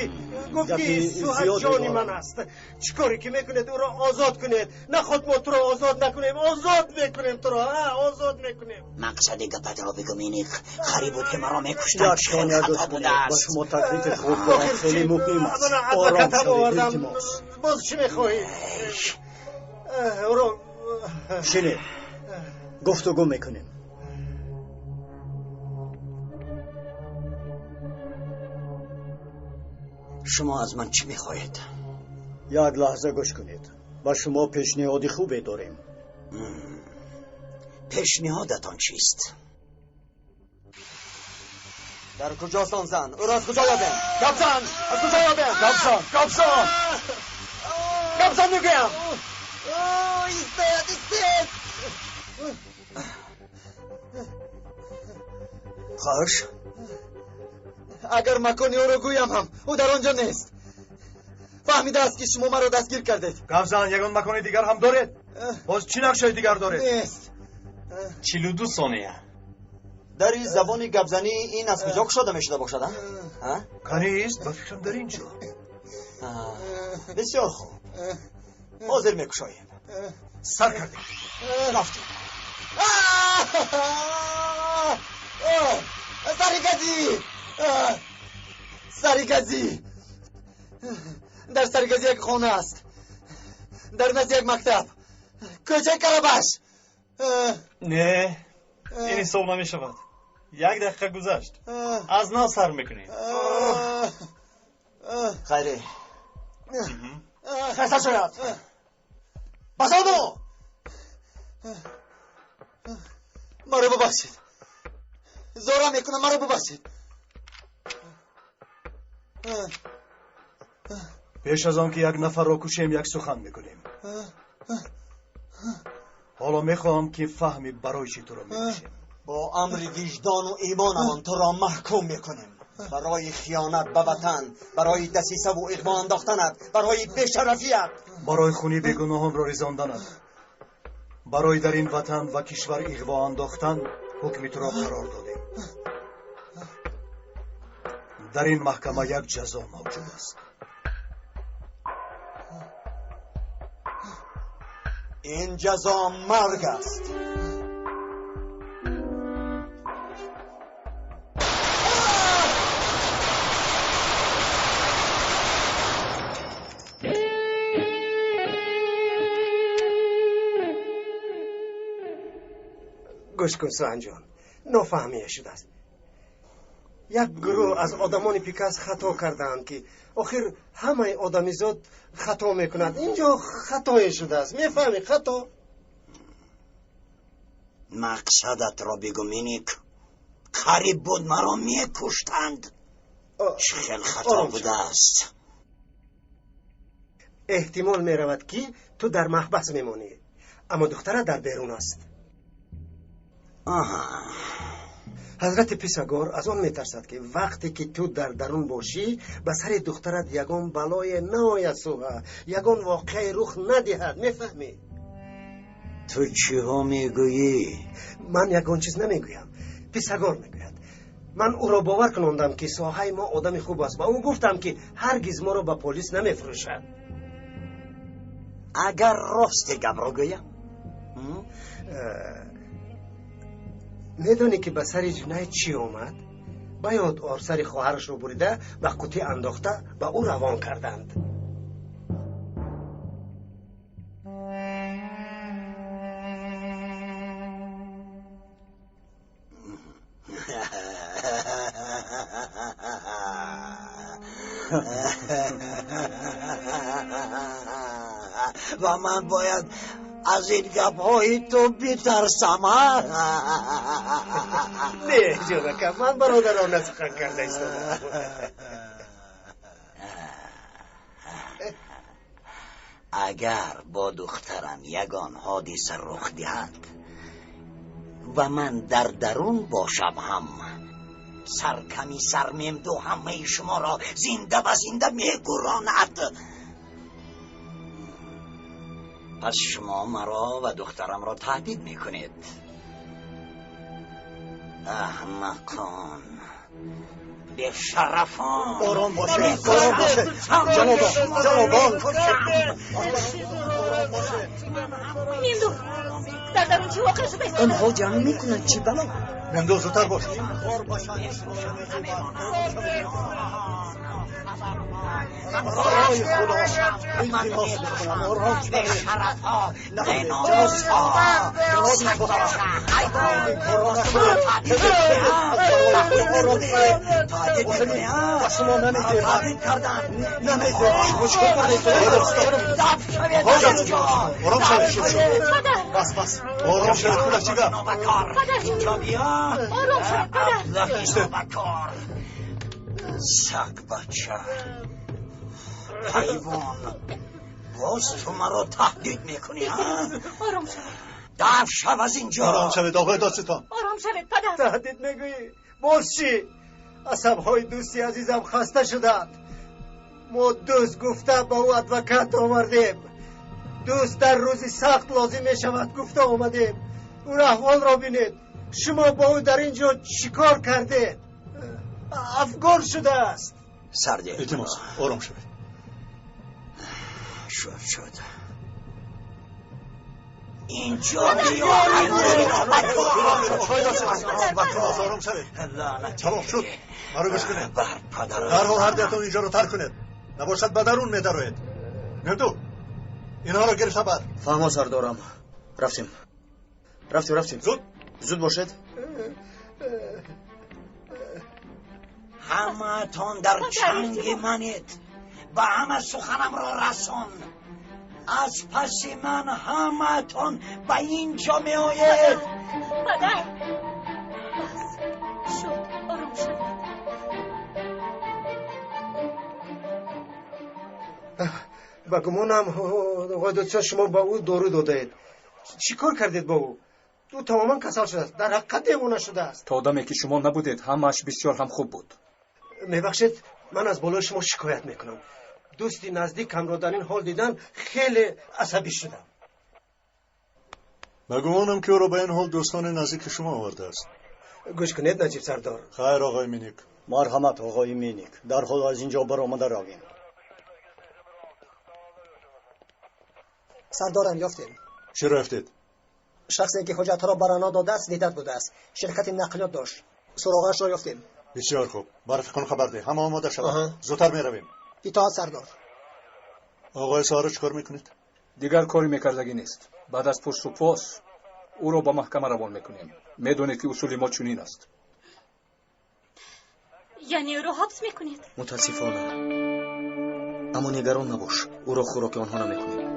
гуфт ки суҳат ҷони ман аст. Чӣ коре ки мекунед, ӯро озод кунед. Наход мо туро озод накунем. Озод мекунем туро. Озод мекунем. Мақсади гапатро бигӯ, Миник. Хари буд ки маро мекуштанд. Як сония гӯш кунед. Ба шумо таклифи хуб дорам. Хеле муҳим аст. Ором шавед, илтимос. Боз чӣ мехоҳӣ? Шинед, гуфтугӯ мекунем. Шумо аз ман чӣ мехоҳед? Як лаҳза гӯш кунед. Ба шумо пешниҳоди хубе дорем. Пешниҳодатон чист? Дар куҷост он зан? Ӯро аз куҷо ёбем? Гап зан! Аз куҷо ёбем? Гап зан! Гап зан! Гап зан мегӯям! Истед, истед! Хош? Агар макони ӯро гӯям ҳам, ӯ дар он ҷо нест. Фаҳмидааст ки шумо маро дастгир кардед. Гап зан, ягон макони дигар ҳам доред? Боз чӣ нақшаи дигар доред? Нест. 42 сония. Дари забони гапзанӣ ин аз куҷо кушода мешуда бошад, а? Канист, ба фикрам дар ин ҷо. Бисёр хуб. Ҳозир мекушоем. Сар кардем. Рафтем. Саригази! Саригази! Дар Саригази як хона аст. Дар назди як мактаб. Кӯчаи Карабаш. Не, ин ҳисоб намешавад. Як дақиқа гузашт. Аз нав сар мекунем. Хайре. Хаста шояд. Басону! Маро бубахшед. Зора мекунам, маро бубахшед. Пеш аз он ки як нафарро кушем, як сухан мекунем. Ҳоло мехоҳам ки фаҳми барои чӣ туро мекушем. Бо амри виҷдону имонамон туро маҳкум мекунем. Барои хиёнат ба ватан, барои дасисаву иғво андохтанат, барои бешарафият, барои хуни бегуноҳонро резонданат, барои дар ин ватан ва кишвар иғво андохтан ҳукми туро қарор додем. Дар ин маҳкама як ҷазо мавҷуд аст. Ин ҷазо марг аст. Гӯш кун, Суҳанҷон, нофаҳмия шудааст. Як гурӯҳ аз одамони Пикас хато кардаанд, ки охир ҳамаи одамизод хато мекунад. Инҷо хатое шудааст, мефаҳмӣ? Хато. Мақсадатро бигӯ, Миник. Қариб буд маро мекуштанд. Чӣ хел хато будааст? Эҳтимол меравад, ки ту дар маҳбас мемонӣ, аммо духтара дар берун аст. Ҳазрати Писагор аз он метарсад, ки вақте ки ту дар дарун бошӣ, ба сари духтарат ягон балое наояд, Суҳа, ягон воқеае рух надиҳад, мефаҳмӣ? Ту чиҳо мегӯӣ? Ман ягон чиз намегӯям, Писагор мегӯяд. Ман ӯро бовар кунондам, ки соҳаи мо одами хуб аст, ва ӯ гуфтам, ки ҳаргиз моро ба полис намефурӯшад. Агар рости гапро гӯям, медонӣ, ки ба сари Ҷунайд чӣ омад? Ба ёд ор, сари хоҳарашро бурида ба қутӣ андохта ба ӯ равон карданд. Ва ман бояд аз ин гапҳои ту битарсам? Не, ҷонака, ман бародарона сухан карда истодам. Агар бо духтарам ягон ҳодиса рух диҳад ва ман дар дарун бошам, ҳам сарками сармемду ҳамаи шуморо зинда ба зинда мегуронад. Пас шумо маро ва духтарамро таҳдид мекунед. Аҳмақон, бешарафон! Ором бошед, ором бошед, ҷанобон, ҷанобон. Мемду, дар дарун чӣ воқеа шуда истодааст? Онҳо ҷанг мекунанд, чӣ бало? Мемду, зудтар бош. Барои Худо илтимос мекунам, ором шавед. Ба шумо намедиҳам, намедиҳам. Шумо чӣ кор кардед? Ором шавед. Бас, бас, ором шавед. Кӯдак, чӣ гап? Ором шавед, падар. Саг бача, ҳайвон, боз ту маро таҳдид мекунӣ? Ором шавед. Даф шав аз инҷо. Ором шавед, оқои додситон. Ором шавед, падар. Таҳдид мегӯӣ? Боз чӣ? Асабҳои дӯсти азизам хаста шуданд. Мо дӯст гуфта ба ӯ адвокат овардем. Дӯст дар рӯзи сахт лозим мешавад гуфта омадем. Ӯ аҳволро бинед. Шумо бо ӯ дар ин ҷо чӣ кор кардед? Афгор шудааст. Сарде, илтимос, ором шавед. Шуд, шуд. Инҷо биё. Ором шавед. Тамом шуд. Маро гӯш кунед. Дарҳол ҳар дуятон инҷоро тарк кунед. Набошад, ба дарун медароед. Мемду, инҳоро гирифта бар. Фаҳмо, сардорам. Рафтем, рафтем, рафтем. Зуд, зуд бошед. Ҳамаатон дар чанги манед. Ба ҳама суханамро расон. Аз паси ман ҳамаатон ба ин ҷо меоед. Падар, бас шуд, ором шавед. Ба гумонам, оқои додситон, шумо ба ӯ дору додаед. Чӣ кор кардед бо ӯ? Ӯ тамоман касал шудааст, дар ҳақиқат девона шудааст. То даме ки шумо набудед, ҳамааш бисёр ҳам хуб буд. Мебахшед, ман аз болои шумо шикоят мекунам. Дӯсти наздикамро дар ин ҳол дидан хеле асабӣ шудам. Ба гумонам, ки ӯро ба ин ҳол дӯстони наздики шумо овардааст. Гӯш кунед, Наҷиб сардор. Хайр, оқои Миник. Марҳамат, оқои Миник, дарҳол аз инҷо баромада равем. Сардорам, ёфтем. Чиро ёфтед? Шахсе ки ҳуҷҷатҳоро ба Рано додааст, дида будааст. Ширкати нақлиёт дошт. Суроғаашро ёфтем. Бисёр хуб. Ба рафиқон хабар деҳ, ҳама омода шавад. Зудтар меравем. Итоат, сардор. Оқои Саҳро, чӣ кор мекунед? Дигар коре мекардагӣ нест. Баъд аз пурсупос Ӯро ба маҳкама равон мекунем. Медонед, ки усули мо чунин аст. Яъне ӯро ҳабс мекунед? Мутаассифона. Аммо нигарон набош, ӯро хӯроки онҳо намекунем.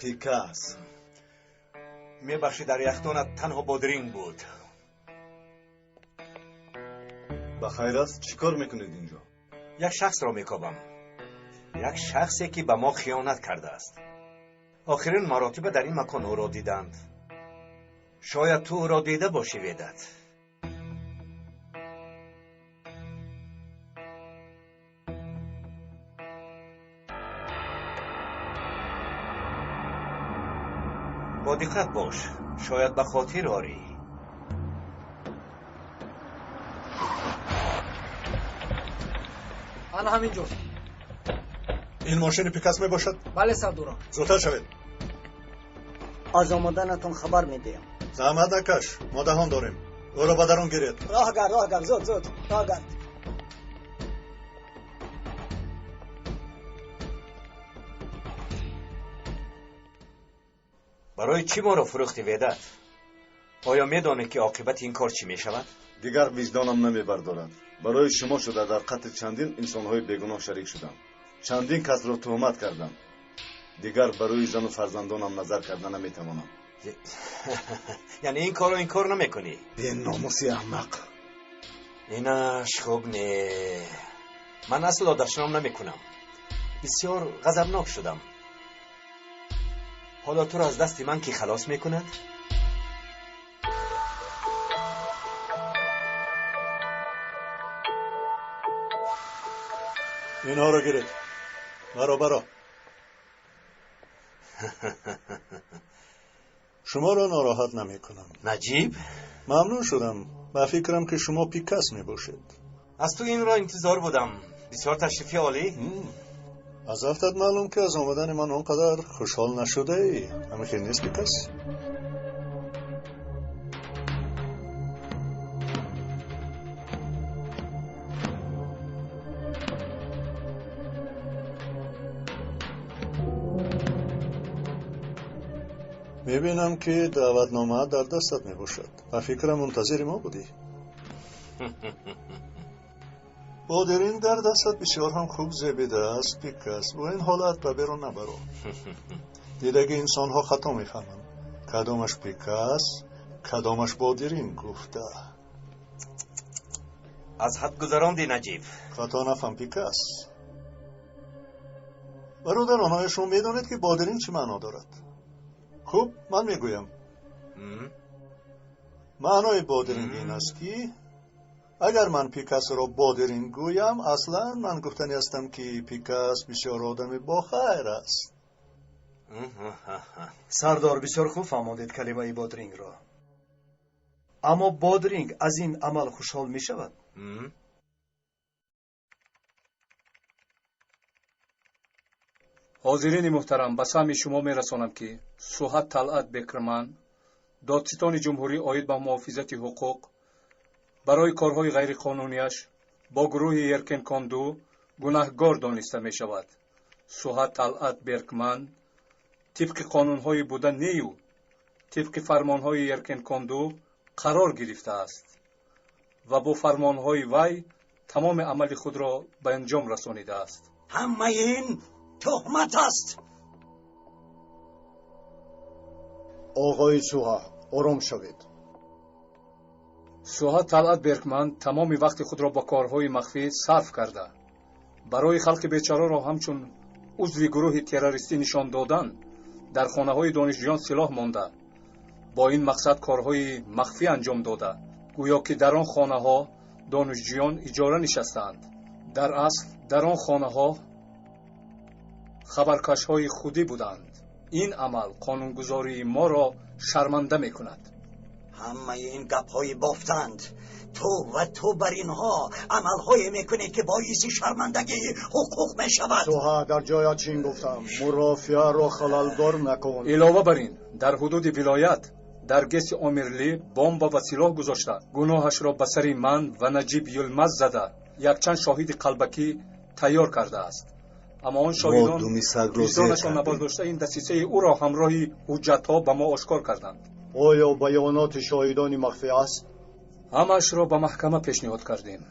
Пикас, мебахшӣ, дар яхдонат танҳо бодринг буд. Ба хайр аст? Чӣ кор мекунед инҷо? Як шахсро мекобам, як шахсе, ки ба мо хиёнат кардааст. Охирин маротиба дар ин макон ӯро диданд. Шояд ту ӯро дида бошӣ, Ведат. Бо диққат бош, шояд ба хотир орӣ. Ана ҳамин ҷост. Ин мошини Пикас мебошад? Бале, сардорам. Зудтар шавед. Аз омаданатон хабар медиҳам. Заҳмат накаш, мо даҳон дорем. Ӯро ба дарун гиред. Роҳ гард, роҳ гард, зуд, зуд, роҳ гард. Барои чӣ моро фурӯхти, Ведат? Оё медонӣ, ки оқибати ин кор чӣ мешавад? Дигар виҷдонам намебардорад. Барои шумо шуда дар қатли чандин инсонҳои бегуноҳ шарик шудам. Чандин касро туҳмат кардам. Дигар барои зану фарзандонам назар карда наметавонам. Яъне ин корро инкор намекунӣ? Беномуси аҳмақ. Инаш хуб не. Ман асло дашном намекунам. Бисёр ғазабнок шудам. Ҳоло туро аз дасти ман кӣ халос мекунад? Инҳоро гиред. Баро, баро. Шуморо нороҳат намекунам. Наҷиб? Мамнун шудам. Ба фикрам, ки шумо Пикас мебошед. Аз ту инро интизор будам. Бисёр ташрифи олӣ. Аз афтат маълум, ки аз омадани ман он қадар хушҳол нашудаӣ. Ҳамин хел нест, Пикас? Мебинам, ки даъватнома дар дастат мебошад. Ба фикрам, мунтазири мо будӣ. Бодиринг дар дастат бисёр ҳам хуб зебидааст, Пикас. Бо ин ҳолат ба берун набаро. Дидаги инсонҳо хато мефаҳманд. Кадомаш Пикас, кадомаш бодиринг гуфта. Аз ҳад гузаронди, Наҷиб. Хато нафаҳм, Пикас. Бародарон, оё шумо медонед, ки бодиринг чӣ маъно дорад? Хуб, ман мегӯям. Маънои бодиринг ин аст, ки агар ман Пикасро бодиринг гӯям, аслан ман гуфтанӣ ҳастам, ки Пикас бисёр одами бохайр аст. Сардор, бисёр хуб фаҳмондед калимаи бодрингро. Аммо бодринг аз ин амал хушҳол мешавад? Ҳозирини муҳтарам, ба самъи шумо мерасонам, ки Суҳат Талъат Бекрман, додситони ҷумҳурӣ оид ба муҳофизати ҳуқуқ, барои корҳои ғайриқонунияш бо гурӯҳи Еркинконду гунаҳгор дониста мешавад. Суҳат Талъат Беркман тибқи қонунҳои буда нею тибқи фармонҳои Еркинконду қарор гирифтааст ва бо фармонҳои вай тамоми амали худро ба анҷом расонидааст. Ҳамаи ин туҳмат аст. Оғои Суҳа, ором шавед. Суҳа Талъат Беркман тамоми вақти худро ба корҳои махфӣ сарф карда, барои халқи бечораро ҳамчун узви гурӯҳи террористӣ нишон додан, дар хонаҳои донишҷӯён силоҳ монда, бо ин мақсад корҳои махфӣ анҷом дода, гӯё ки дар он хонаҳо донишҷӯён иҷора нишастаанд. Дар асл дар он хонаҳо хабаркашҳои худӣ буданд. Ин амал қонунгузории моро шарманда мекунад. Ҳамаи ин гапҳои бофтанд. Ту ва ту бар инҳо амалҳое мекунед, ки боиси шармандагии ҳуқуқ мешавад. Суҳа, дар ҷоят чин гуфтам, мурофиаро халалдор накун. Илова бар ин, дар ҳудуди вилоят дар ГЭСи Омирли бомба ва силоҳ гузошта, гуноҳашро ба сари ман ва Наҷиб Юлмаз зада, якчанд шоҳиди қалбакӣ тайёр кардааст. Аммо он шоҳидон виҷдонашон набардошта ин дасисаи ӯро ҳамроҳи ҳуҷҷатҳо ба мо ошкор карданд. Оё баёноти шоҳидони махфӣ аст? Ҳамаашро ба маҳкама пешниҳод кардем.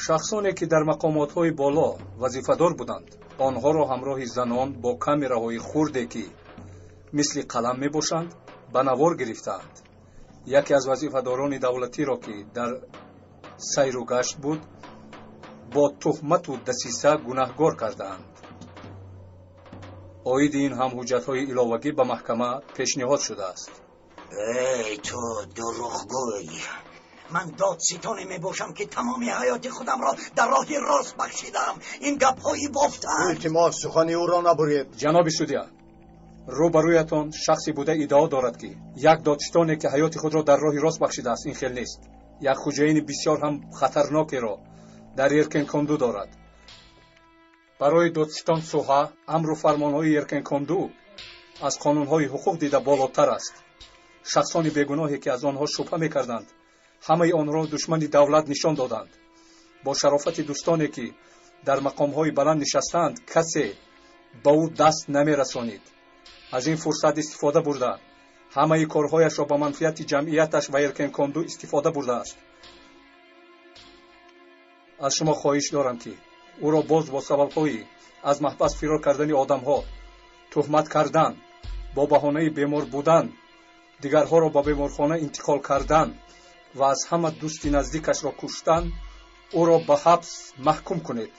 Шахсоне ки дар мақомотҳои боло вазифадор буданд, онҳоро ҳамроҳи занон бо камераҳои хурде, ки мисли қалам мебошанд, ба навор гирифтаанд. Яке аз вазифадорони давлатиро, ки дар сайру гашт буд, бо туҳмату дасиса гунаҳгор кардаанд. Оиди ин ҳам ҳуҷҷатҳои иловагӣ ба маҳкама пешниҳод шудааст. Эй ту дурӯғгӯй! Ман додситоне мебошам, ки тамоми ҳаёти худамро дар роҳи рост бахшидам. Ин гапҳои бофтанд. Илтимос, сухани ӯро набуред. Ҷаноби судя, рӯбарӯятон шахсе буда иддао дорад, ки як додситоне, ки ҳаёти худро дар роҳи рост бахшидааст, ин хел нест. Як хуҷаини бисёр ҳам хатарнокеро дар Еркенконду дорад. Барои додситон Суҳа амру фармонҳои Еркенконду аз қонунҳои ҳуқуқ дида болотар аст. Шахсони бегуноҳе, ки аз онҳо шубҳа мекарданд, ҳамаи онҳоро душмани давлат нишон доданд. Бо шарофати дӯстоне, ки дар мақомҳои баланд нишастаанд, касе ба ӯ даст намерасонид. Аз ин фурсат истифода бурда, ҳамаи корҳояшро ба манфиати ҷамъияташ ва Еркенконду истифода бурдааст. Аз шумо хоҳиш дорам, ки ӯро боз бо сабабҳои аз маҳбас фирор кардани одамҳо, туҳмат кардан, бо баҳонаи бемор будан, дигарҳоро ба беморхона интиқол кардан ва аз ҳама дӯсти наздикашро куштан, ӯро ба ҳабс маҳкум кунед.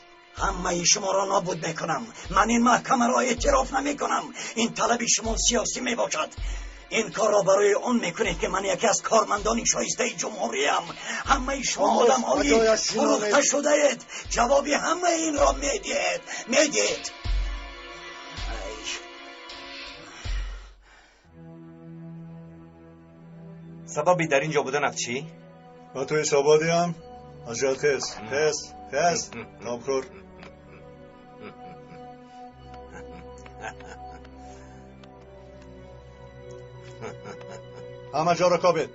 Ҳамаи шуморо нобуд мекунам. Ман ин маҳкамаро эътироф намекунам. Ин талаби шумо сиёсӣ мебошад. Ин корро барои он мекунед, ки ман яке аз кормандони шоистаи ҷумҳуриям. Ҳамаи шумо одамҳои фурӯхта шудаед. Ҷавоби ҳамаи инро медиҳед, медиҳед. Сабаби дар ин ҷо буданат чӣ? Ба ту ҳисобот диҳам? Аз ҷоят хез, хез, хез, нобхӯр. Ҳама ҷоро кобед.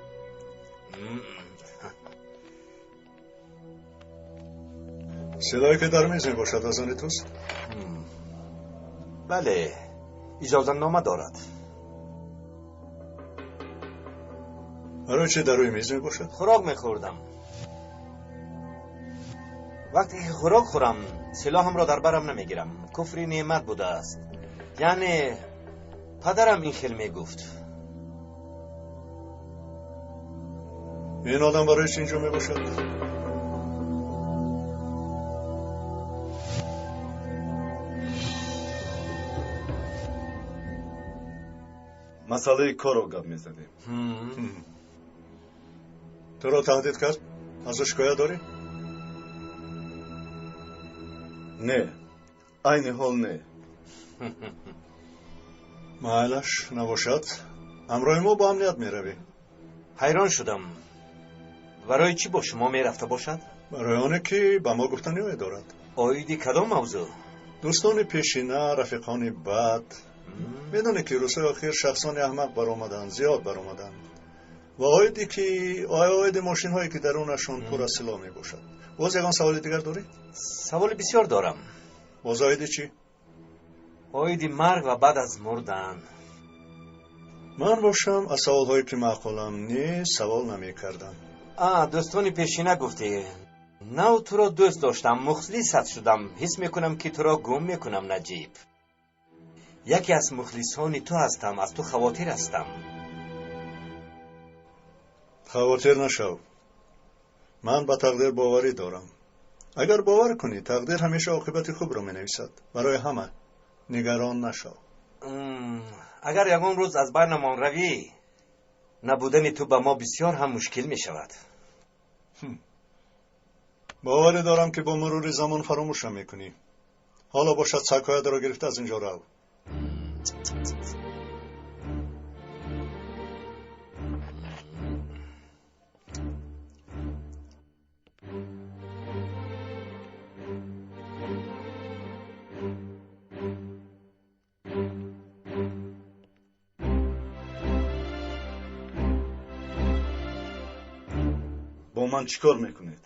Силоҳе, ки дар миз мебошад, аз они туст? Бале, иҷозатнома дорад. Барои чӣ дар рӯи миз мебошад? Хӯрок мехӯрдам. Вақте ки хӯрок хӯрам, силоҳамро дар барам намегирам. Куфри неъмат будааст. Яъне падарам ин хел мегуфт. Ин одам барои чӣ инҷо мебошад? Масъалаи корро гап мезадем. Туро таҳдид кард? Аз ӯ шикоят дорӣ? Не, айни ҳол не. Майлаш, набошад, ҳамроҳи мо ба амният меравӣ. Ҳайрон шудам. Барои чӣ бо шумо мерафта бошад? Барои оне ки ба мо гуфтаниҳое дорад. Оиди кадом мавзӯъ? Дӯстони пешина, рафиқони бад. Медонӣ, ки рӯзҳои охир шахсони аҳмақ баромаданд, зиёд баромаданд. Ва оиди ки оиди мошинҳое, ки дарунашон пур аз силоҳ мебошад. Боз ягон саволи дигар дорӣ? Саволи бисёр дорам. Боз оиди чӣ? Оиди марг ва баъд аз мурдан. Ман бошам, аз саволҳое, ки маъқулам нест, савол намекардам. А, дӯстони пешина гуфтӣ. Нав туро дӯст доштам, мухлисат шудам. Ҳис мекунам, ки туро гум мекунам, Наҷиб. Яке аз мухлисони ту ҳастам, аз ту хавотир ҳастам. Хавотир нашав. Ман ба тақдир боварӣ дорам. Агар бовар кунӣ, тақдир ҳамеша оқибати хубро менависад барои ҳама. Нигарон нашав. Агар ягон рӯз аз байнамон равӣ, набудани ту ба мо бисёр ҳам мушкил мешавад. Боварӣ дорам, ки бо мурури замон фаромӯшам мекунӣ. Ҳоло бошад, сагҳоятро гирифта аз ин ҷо рав. Бо ман чӣ кор мекунед?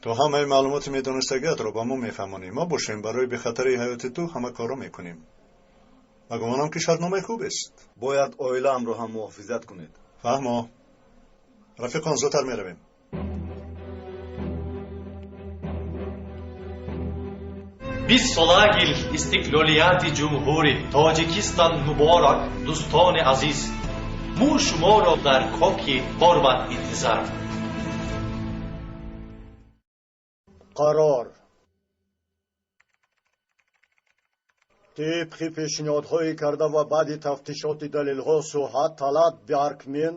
Ту ҳамаи маълумоти медонистагиатро ба мо мефаҳмонӣ. Мо бошем барои бехатарии ҳаёти ту ҳама корро мекунем. Ба гумонам ки шартномаи хубест. Бояд оилаамро ҳам муҳофизат кунед. Фаҳмо. Рафиқон, зудтар меравем. Бист солагил истиқлолияти ҷумҳури Тоҷикистон муборак, дӯстони азиз. Мо шуморо дар Коки Борбад интизор. Қарор тибқи пешниҳодҳое карда ва баъди тафтишоти далелҳо Суҳат Талат Баркмен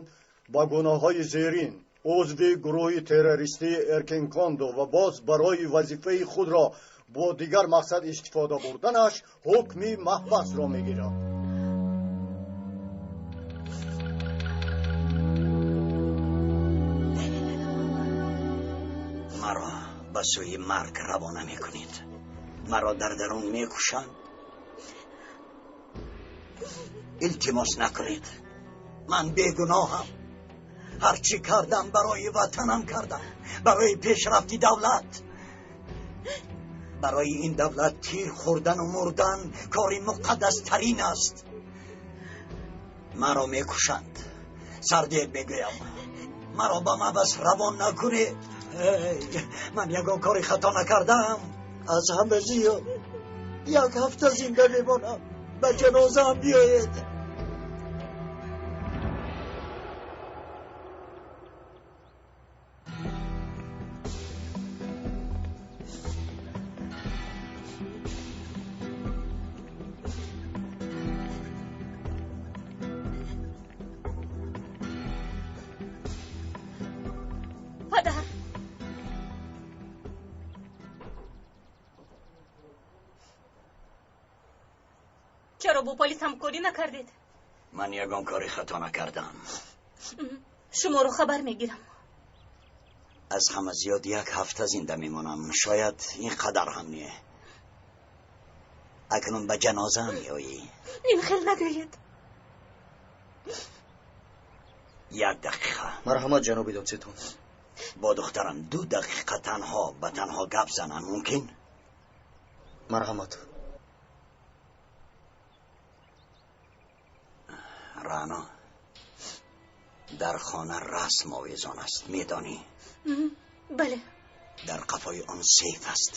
ба гуноҳҳои зерин узви гурӯҳи террористии Эркинкондо ва боз барои вазифаи худро бо дигар мақсад истифода бурданаш ҳукми маҳбасро мегирад. Маро ба сӯи марг равона мекунед. Маро дар дарун мекушанд. Илтимос накунед. Ман бегуноҳам. Ҳарчи кардам барои ватанам кардам, барои пешрафти давлат. Барои ин давлат тир хӯрдану мурдан кори муқаддастарин аст. Маро мекушанд. Сардед мегӯям. Маро ба маҳбас равон накунед. Ман ягон кори хато накардам. Аз ҳама зиёд як ҳафта зинда мемонам. Ба ҷанозаам биёед. Падар, чаро бо полис ҳамкорӣ накардед? Ман ягон кори хато накардам. Шуморо хабар мегирам. Аз ҳама зиёд як ҳафта зинда мемонам. Шояд ин қадар ҳам не. Акнун ба ҷанозаам меоӣ. Ин хел нагӯед. Як дақиқа. Марҳамат, ҷаноби додситон. Бо духтарам 2 дақиқа танҳо ба танҳо гап занам мумкин? Марҳамат. Рано, дар хона расм овезон аст, медонӣ? Бале. Дар қафои он сейф аст.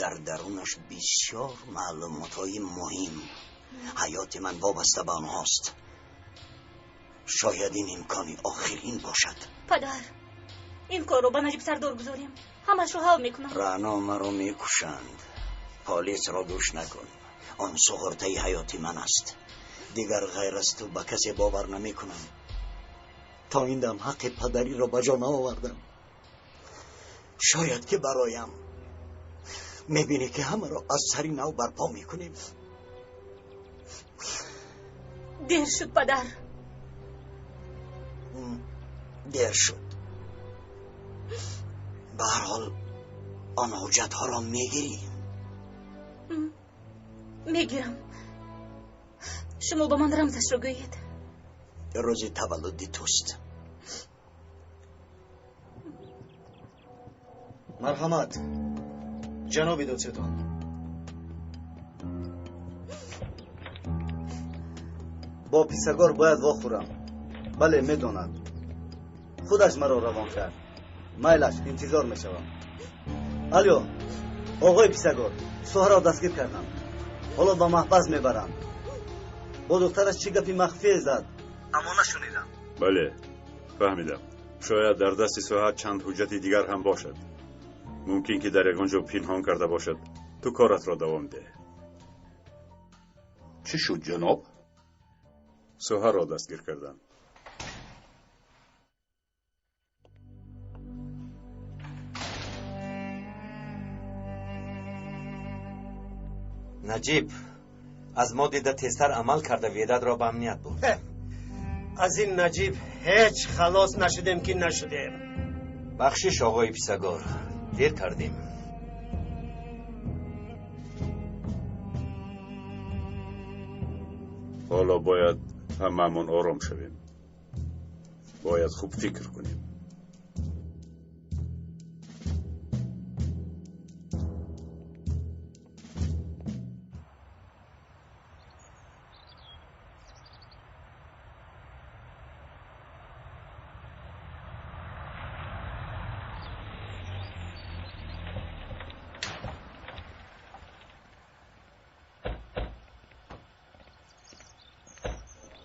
Дар дарунаш бисёр маълумотҳои муҳим. Ҳаёти ман вобаста ба онҳост. Шояд ин имкони охирин бошад. Падар, ин корро ба Наҷиб Сардор гузорем. Ҳамашро ҳал мекунам. Рано, маро мекушанд. Полисро гӯш накун. Он суғуртаи ҳаёти ман аст. Дигар ғайр аз ту ба касе бовар намекунам. То ин дам ҳаққи падариро ба ҷо наовардам. Шояд ки бароям. Мебинӣ ки ҳамаро аз сари нав барпо мекунем. Дер шуд, падар. Дер шуд. Ба ҳар ҳол он ҳуҷҷатҳоро мегирӣ? Мегирам. Шумо ба ман рамзашро гӯед. Рӯзи таваллуди туст. Марҳамат, ҷаноби додситон. Бо писагор бояд вохӯрам. Бале, медонад. Худаш маро равон кард. Майлаш, интизор мешавам. Алё, оғои писагор, Суҳаро дастгир кардам. Ҳоло ба маҳбас мебарам. Бо духтараш чӣ гапи махфие зад? Аммо нашунидам. Бале, фаҳмидам. Шояд дар дасти Суҳа чанд ҳуҷҷати дигар ҳам бошад. Мумкин ки дар ягон ҷо пинҳон карда бошад. Ту коратро давом деҳ. Чӣ шуд, ҷаноб? Суҳаро дастгир кардам. Наҷиб аз мо дида тезтар амал карда Ведатро ба амният бурд. Аз ин Наҷиб ҳеҷ халос нашудем ки нашудем. Бахшиш, оғои писагор, дер кардем. Ҳоло бояд ҳамаамон ором шавем. Бояд хуб фикр кунем.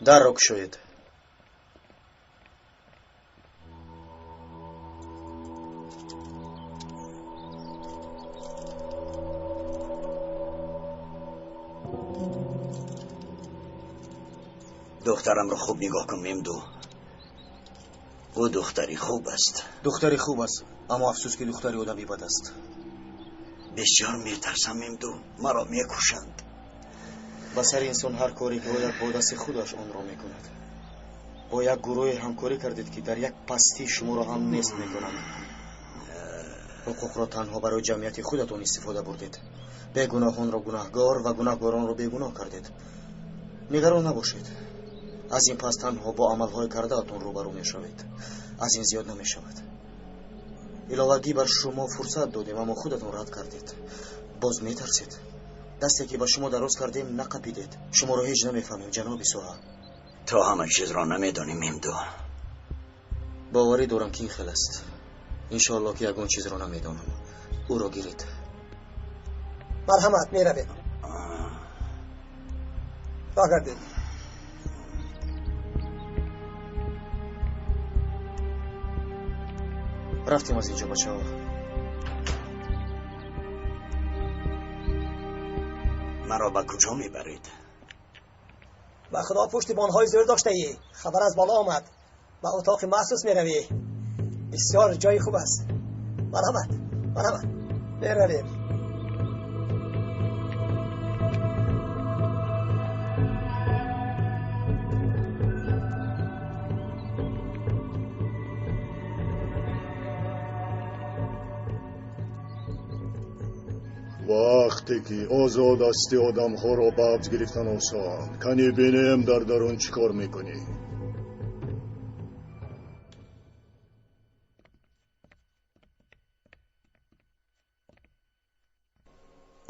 Дарро кушоед. Духтарамро хуб нигоҳ кун, Мемду. Ӯ духтари хуб аст. Духтари хуб аст, аммо афсӯс, ки духтари одами бад аст. Бисёр метарсам, Мемду, маро мекушанд. Ба сари инсон ҳар коре ки ояд, бо дасти худаш онро мекунад. Бо як гурӯҳе ҳамкорӣ кардед, ки дар як пастӣ шуморо ҳам нест мекунанд. Ҳуқуқро танҳо барои ҷамъияти худатон истифода бурдед. Бегуноҳонро гунаҳгор ва гунаҳгоронро бегуноҳ кардед. Нигарон набошед. Аз ин пас танҳо бо амалҳои кардаатон рӯбарӯ мешавед. Аз ин зиёд намешавад. Иловагӣ бар шумо фурсат додем, аммо худатон рад кардед. Боз метарсед. Дасте ки ба шумо дароз кардем, нақапидед. Шуморо ҳеҷ намефаҳмем, ҷаноби Соҳа. То ҳама чизро намедонӣ, Мемду. Боварӣ дорам, ки ин хел аст. Иншоалло, ки ягон чизро намедонам. Ӯро гиред. Марҳамат, меравем. Баргардед. Рафтем аз инҷо, бачаҳо. Маро ба куҷо мебаред? Ба худо, пуштибонҳои зӯр доштаӣ. Хабар аз боло омад. Ба утоқи махсус меравӣ. Бисёр ҷои хуб аст. Марҳамат, марҳамат, меравем. Вақте ки озод ҳастӣ, одамҳоро ба ҳабс гирифтан осон. Кани бинем, дар дарун чӣ кор мекунӣ.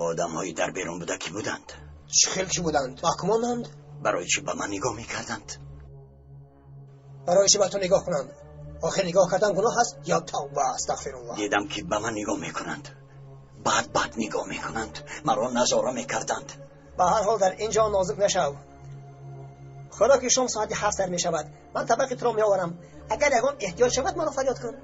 Одамҳои дар берун буда кӣ буданд? Чӣ хел кӣ буданд? Маҳкумонанд. Барои чӣ ба ман нигоҳ мекарданд? Барои чӣ ба ту нигоҳ кунанд? Охир нигоҳ кардан гуноҳ аст? Ё тавба, астағфируллоҳ. Дидам, ки ба ман нигоҳ мекунанд. Бад бад нигоҳ мекунанд. Маро назора мекарданд. Ба ҳар ҳол, дар ин ҷо нозук нашав. Хӯроки шом соати 7 сар мешавад. Ман табақи туро меоварам. Агар ягон эҳтиёҷ шавад, маро фарёд кун.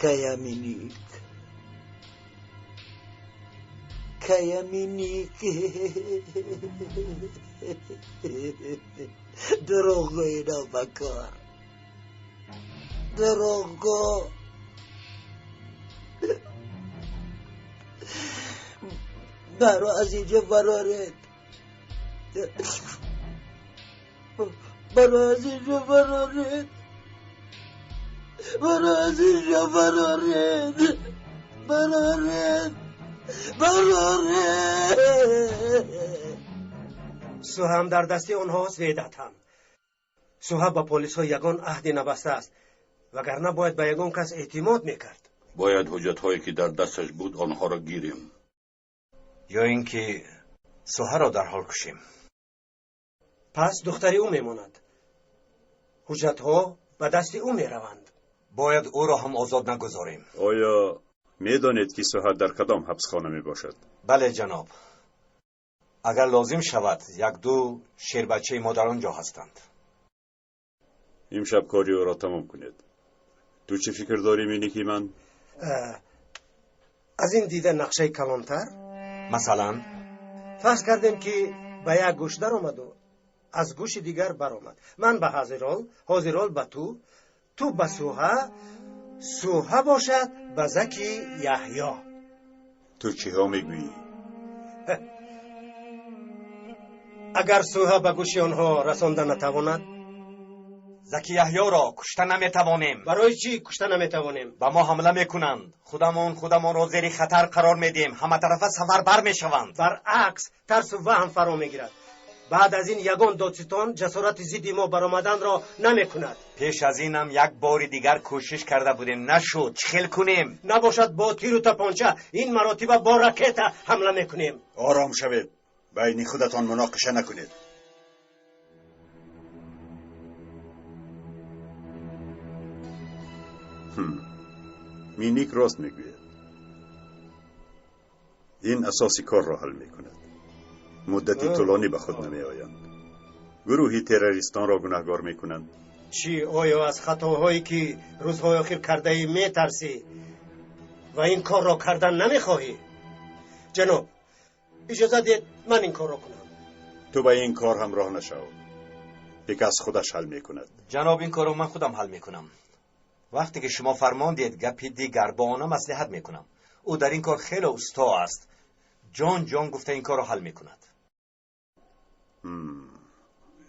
Каяминик, Каяминик, дурӯғгӯи нобакор, дурӯғгӯ. Маро аз инҷо бароред, маро аз инҷо бароред, маро аз инҷо бароред, бароред, бароред. Суҳам дар дасти онҳост, Ведат ҳам. Суҳа ба полисҳо ягон аҳде набастааст, вагарна бояд ба ягон кас эътимод мекард. Бояд ҳуҷҷатҳое ки дар дасташ буд, онҳоро гирем. Ё ин ки Суҳаро дарҳол кушем. Пас духтари ӯ мемонад. Ҳуҷҷатҳо ба дасти ӯ мераванд. Бояд ӯро ҳам озод нагузорем. Оё медонед, ки Суҳа дар кадом ҳабсхона мебошад? Бале, ҷаноб. Агар лозим шавад, як-ду шербачаи мо дар он ҷо ҳастанд. Имшаб кори ӯро тамом кунед. Ту чӣ фикр дорӣ, Миники ман? Аз ин дида нақшаи калонтар? Масалан? Фарз кардем, ки Ба як гӯш даромаду аз гӯши дигар баромад. Ман ба Ҳозирол, Ҳозирол ба ту, ту ба Суҳа, Суҳа бошад ба Заки Яҳё. Ту чиҳо мегӯӣ? Агар Суҳа ба гӯши онҳо расонда натавонад? Заки Яҳёро кушта наметавонем. Барои чӣ кушта наметавонем? Ба мо ҳамла мекунанд. Худамон худамонро зери хатар қарор медиҳем. Ҳаматарафа сафарбар мешаванд. Баръакс, тарсу ваҳм фаро мегирад. Баъд аз ин ягон додситон ҷасорати зидди мо баромаданро намекунад. Пеш аз инам як бори дигар кӯшиш карда будем, нашуд. Чӣ хел кунем? Набошад бо тиру тапонча, ин маротиба бо ракета ҳамла мекунем. Ором шавед, байни худатон муноқиша накунед. Миник рост мегӯяд. Ин асоси корро ҳал мекунад. Муддати тӯлонӣ ба худ намеоянд. Гурӯҳи террористонро гунаҳгор мекунанд. Чӣ, оё аз хатоҳое ки рӯзҳои охир кардаӣ метарсӣ ва ин корро кардан намехоҳӣ? Ҷаноб, иҷоза диҳед ман ин корро кунам. Ту ба ин кор ҳамроҳ нашав. Пикас худаш ҳал мекунад. Ҷаноб, ин корро ман худам ҳал мекунам. Вақте ки шумо фармон диҳед, гапи дигар бо она маслиҳат мекунам. Ӯ дар ин кор хеле усто аст. Ҷон ҷон гуфта ин корро ҳал мекунад.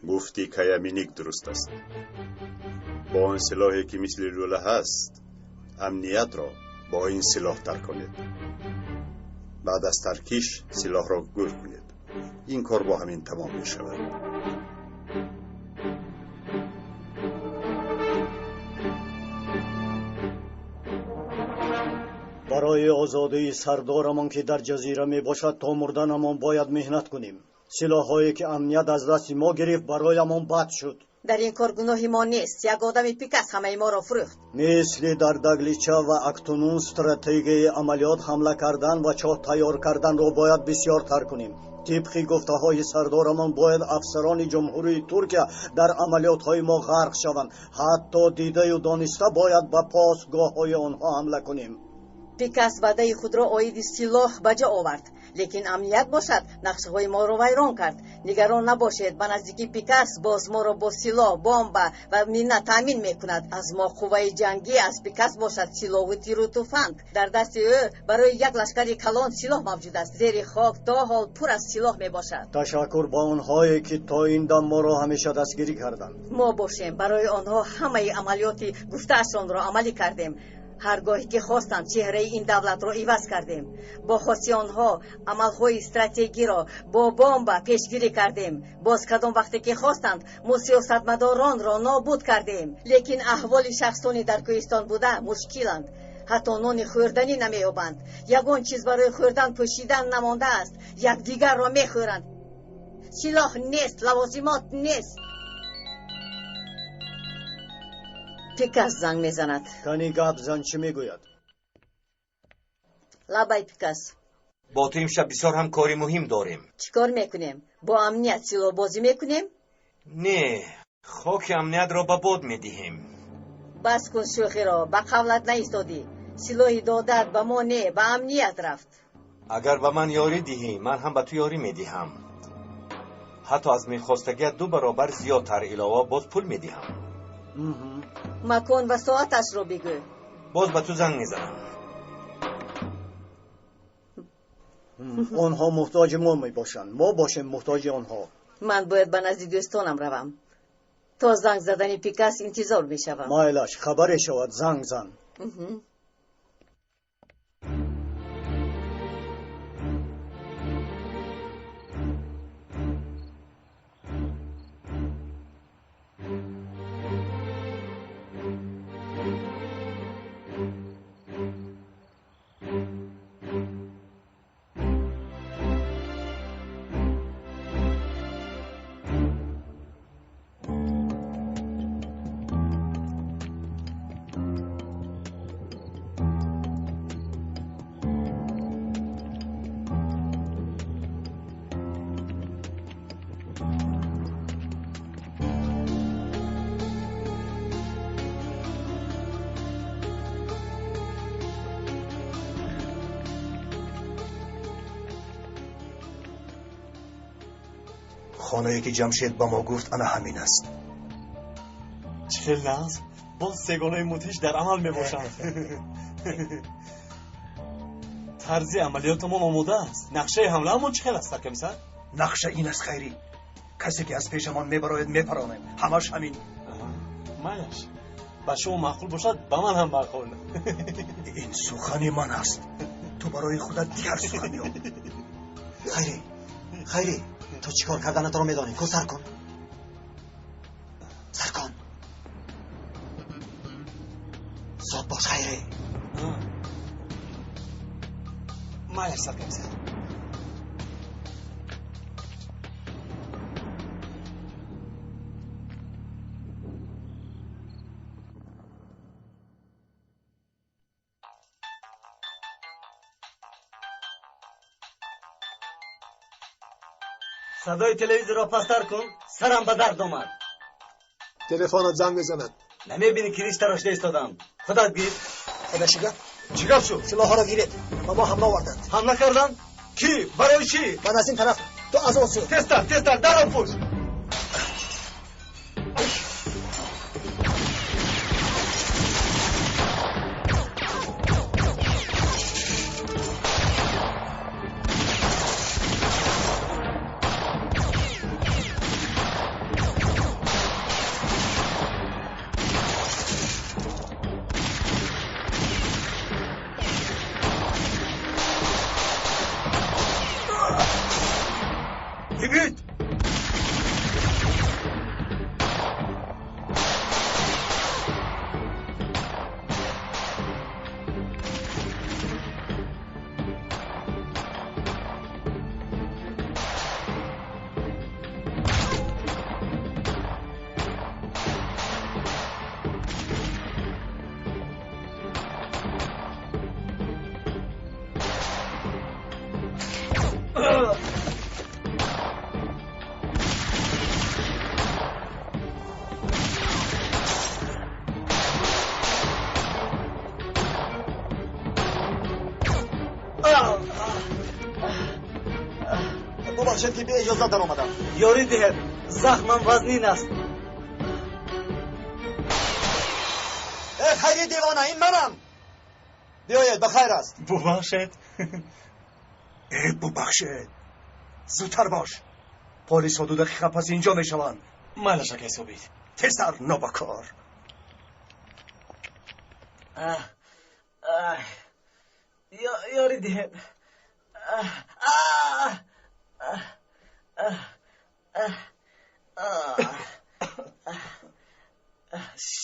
Гуфти Кая Миник дуруст аст. Бо он силоҳе ки мисли лӯла ҳаст, амниятро бо ин силоҳ тарконед. Баъд аз таркиш силоҳро гур кунед. Ин кор бо ҳамин тамом мешавад. Барои озодии сардорамон ки дар ҷазира мебошад, то мурданамон бояд меҳнат кунем. Силоҳҳое ки амният аз дасти мо гирифт, бароямон бад шуд. Дар ин кор гуноҳи мо нест. Як одами пикас ҳамаи моро фурӯхт. Мисли дар Даглича ва Актунун стратегияи амалиёт ҳамла кардан ва чоҳ тайёр карданро бояд бисёртар кунем. Тибқи гуфтаҳои сардорамон бояд афсарони ҷумҳурии Туркия дар амалиётҳои мо ғарқ шаванд. Ҳатто дидаю дониста бояд ба постгоҳҳои онҳо ҳамла кунем. Пикас ваъдаи худро оиди силоҳ ба ҷо овард, лекин амният бошад нақшаҳои моро вайрон кард. Нигарон набошед, ба наздикӣ Пикас боз моро бо силоҳ, бомба ва мина таъмин мекунад. Аз мо қувваи ҷангӣ, аз Пикас бошад силоҳу тиру туфанг. Дар дасти ӯ барои як лашкари калон силоҳ мавҷуд аст. Зери хок то ҳол пур аз силоҳ мебошад. Ташаккур ба онҳое ки то ин дам моро ҳамеша дастгирӣ карданд. Мо бошем барои онҳо ҳамаи амалиёти гуфтаашонро амалӣ кардем. Ҳар гоҳе ки хостанд чеҳраи ин давлатро иваз кардем. Бо хости онҳо амалҳои стратегиро бо бомба пешгирӣ кардем. Боз кадом вақте ки хостанд мо сиёсатмадоронро нобуд кардем. Лекин аҳволи шахсони дар кӯҳистон буда мушкиланд. Ҳатто нони хӯрданӣ намеёбанд. Ягон чиз барои хӯрдан пӯшидан намондааст. Якдигарро мехӯранд. Силоҳ нест, лавозимот нест. Пикас занг мезанад. Кани гап зан, чӣ мегӯяд? Лабай Пикас. Бо ту имшаб бисёр ҳам кори муҳим дорем. Чӣ кор мекунем? Бо амният силоҳбозӣ мекунем? Не, хоки амниятро ба бод медиҳем. Бас кун шӯхиро, ба қавлат наистодӣ. Силоҳи додат ба мо не, ба амният рафт. Агар ба ман ёрӣ диҳӣ, ман ҳам ба ту ёрӣ медиҳам. Ҳатто аз мехостагият 2 баробар зиёдтар илова боз пул медиҳам. Макон ва соаташро бигӯ. Боз ба ту занг мезанам. Онҳо муҳтоҷи мо мебошанд, мо бошем муҳтоҷи онҳо. Ман бояд ба назди дӯстонам равам. То занг задани Пикас интизор мешавам. Майлаш, хабаре шавад, занг зан. Хонае ки Ҷамшед ба мо гуфт, ана ҳамин аст. Чӣ хел нағз, боз сегонаи мудҳиш дар амал мебошанд. Тарзи амалиётамон омода аст. Нақшаи ҳамлаамон чӣ хел аст, саркомиссар? Нақша ин аст, Хайрӣ. Касе ки аз пешамон мебарояд, мепаронем. Ҳамаш ҳамин. Майлаш, ба шумо маъқул бошад, ба ман ҳам маъқул. Ин сухани ман аст. Ту барои худат дигар сухан ёб. Хайрӣ, Хайрӣ, ту чӣ кор карданатро медонӣ. Ку, сар кун, сар кун. Зуд бош, Хайрӣ. Майлаш, саркомиссар. Садои телевизорро пасттар кун, сарам ба дард омад. Телефонат занг мезанад. Намебинӣ, ки риш тарошида истодам? Худат гир. Худа, чӣ гап? Чӣ гап шуд? Силоҳҳоро гиред, ба мо ҳамла оварданд. Ҳамла карданд? Кӣ? Барои чӣ? Ман аз ин тараф, ту аз он сӯ. Тезтар, тезтар, дарро пӯш. Yigit! Бубахшед, ки беиҷозат даромадам. Ёрӣ диҳед, захмам вазнин аст. Э, Хайри девона, ин манам. Биёед, ба хайр аст. Бубахшед. Э, бубахшед. Зудтар бош. Полисҳо 2 дақиқа пас инҷо мешаванд. Майлаш, акай Собит. Тезтар, нобакор. Ёрӣ диҳед.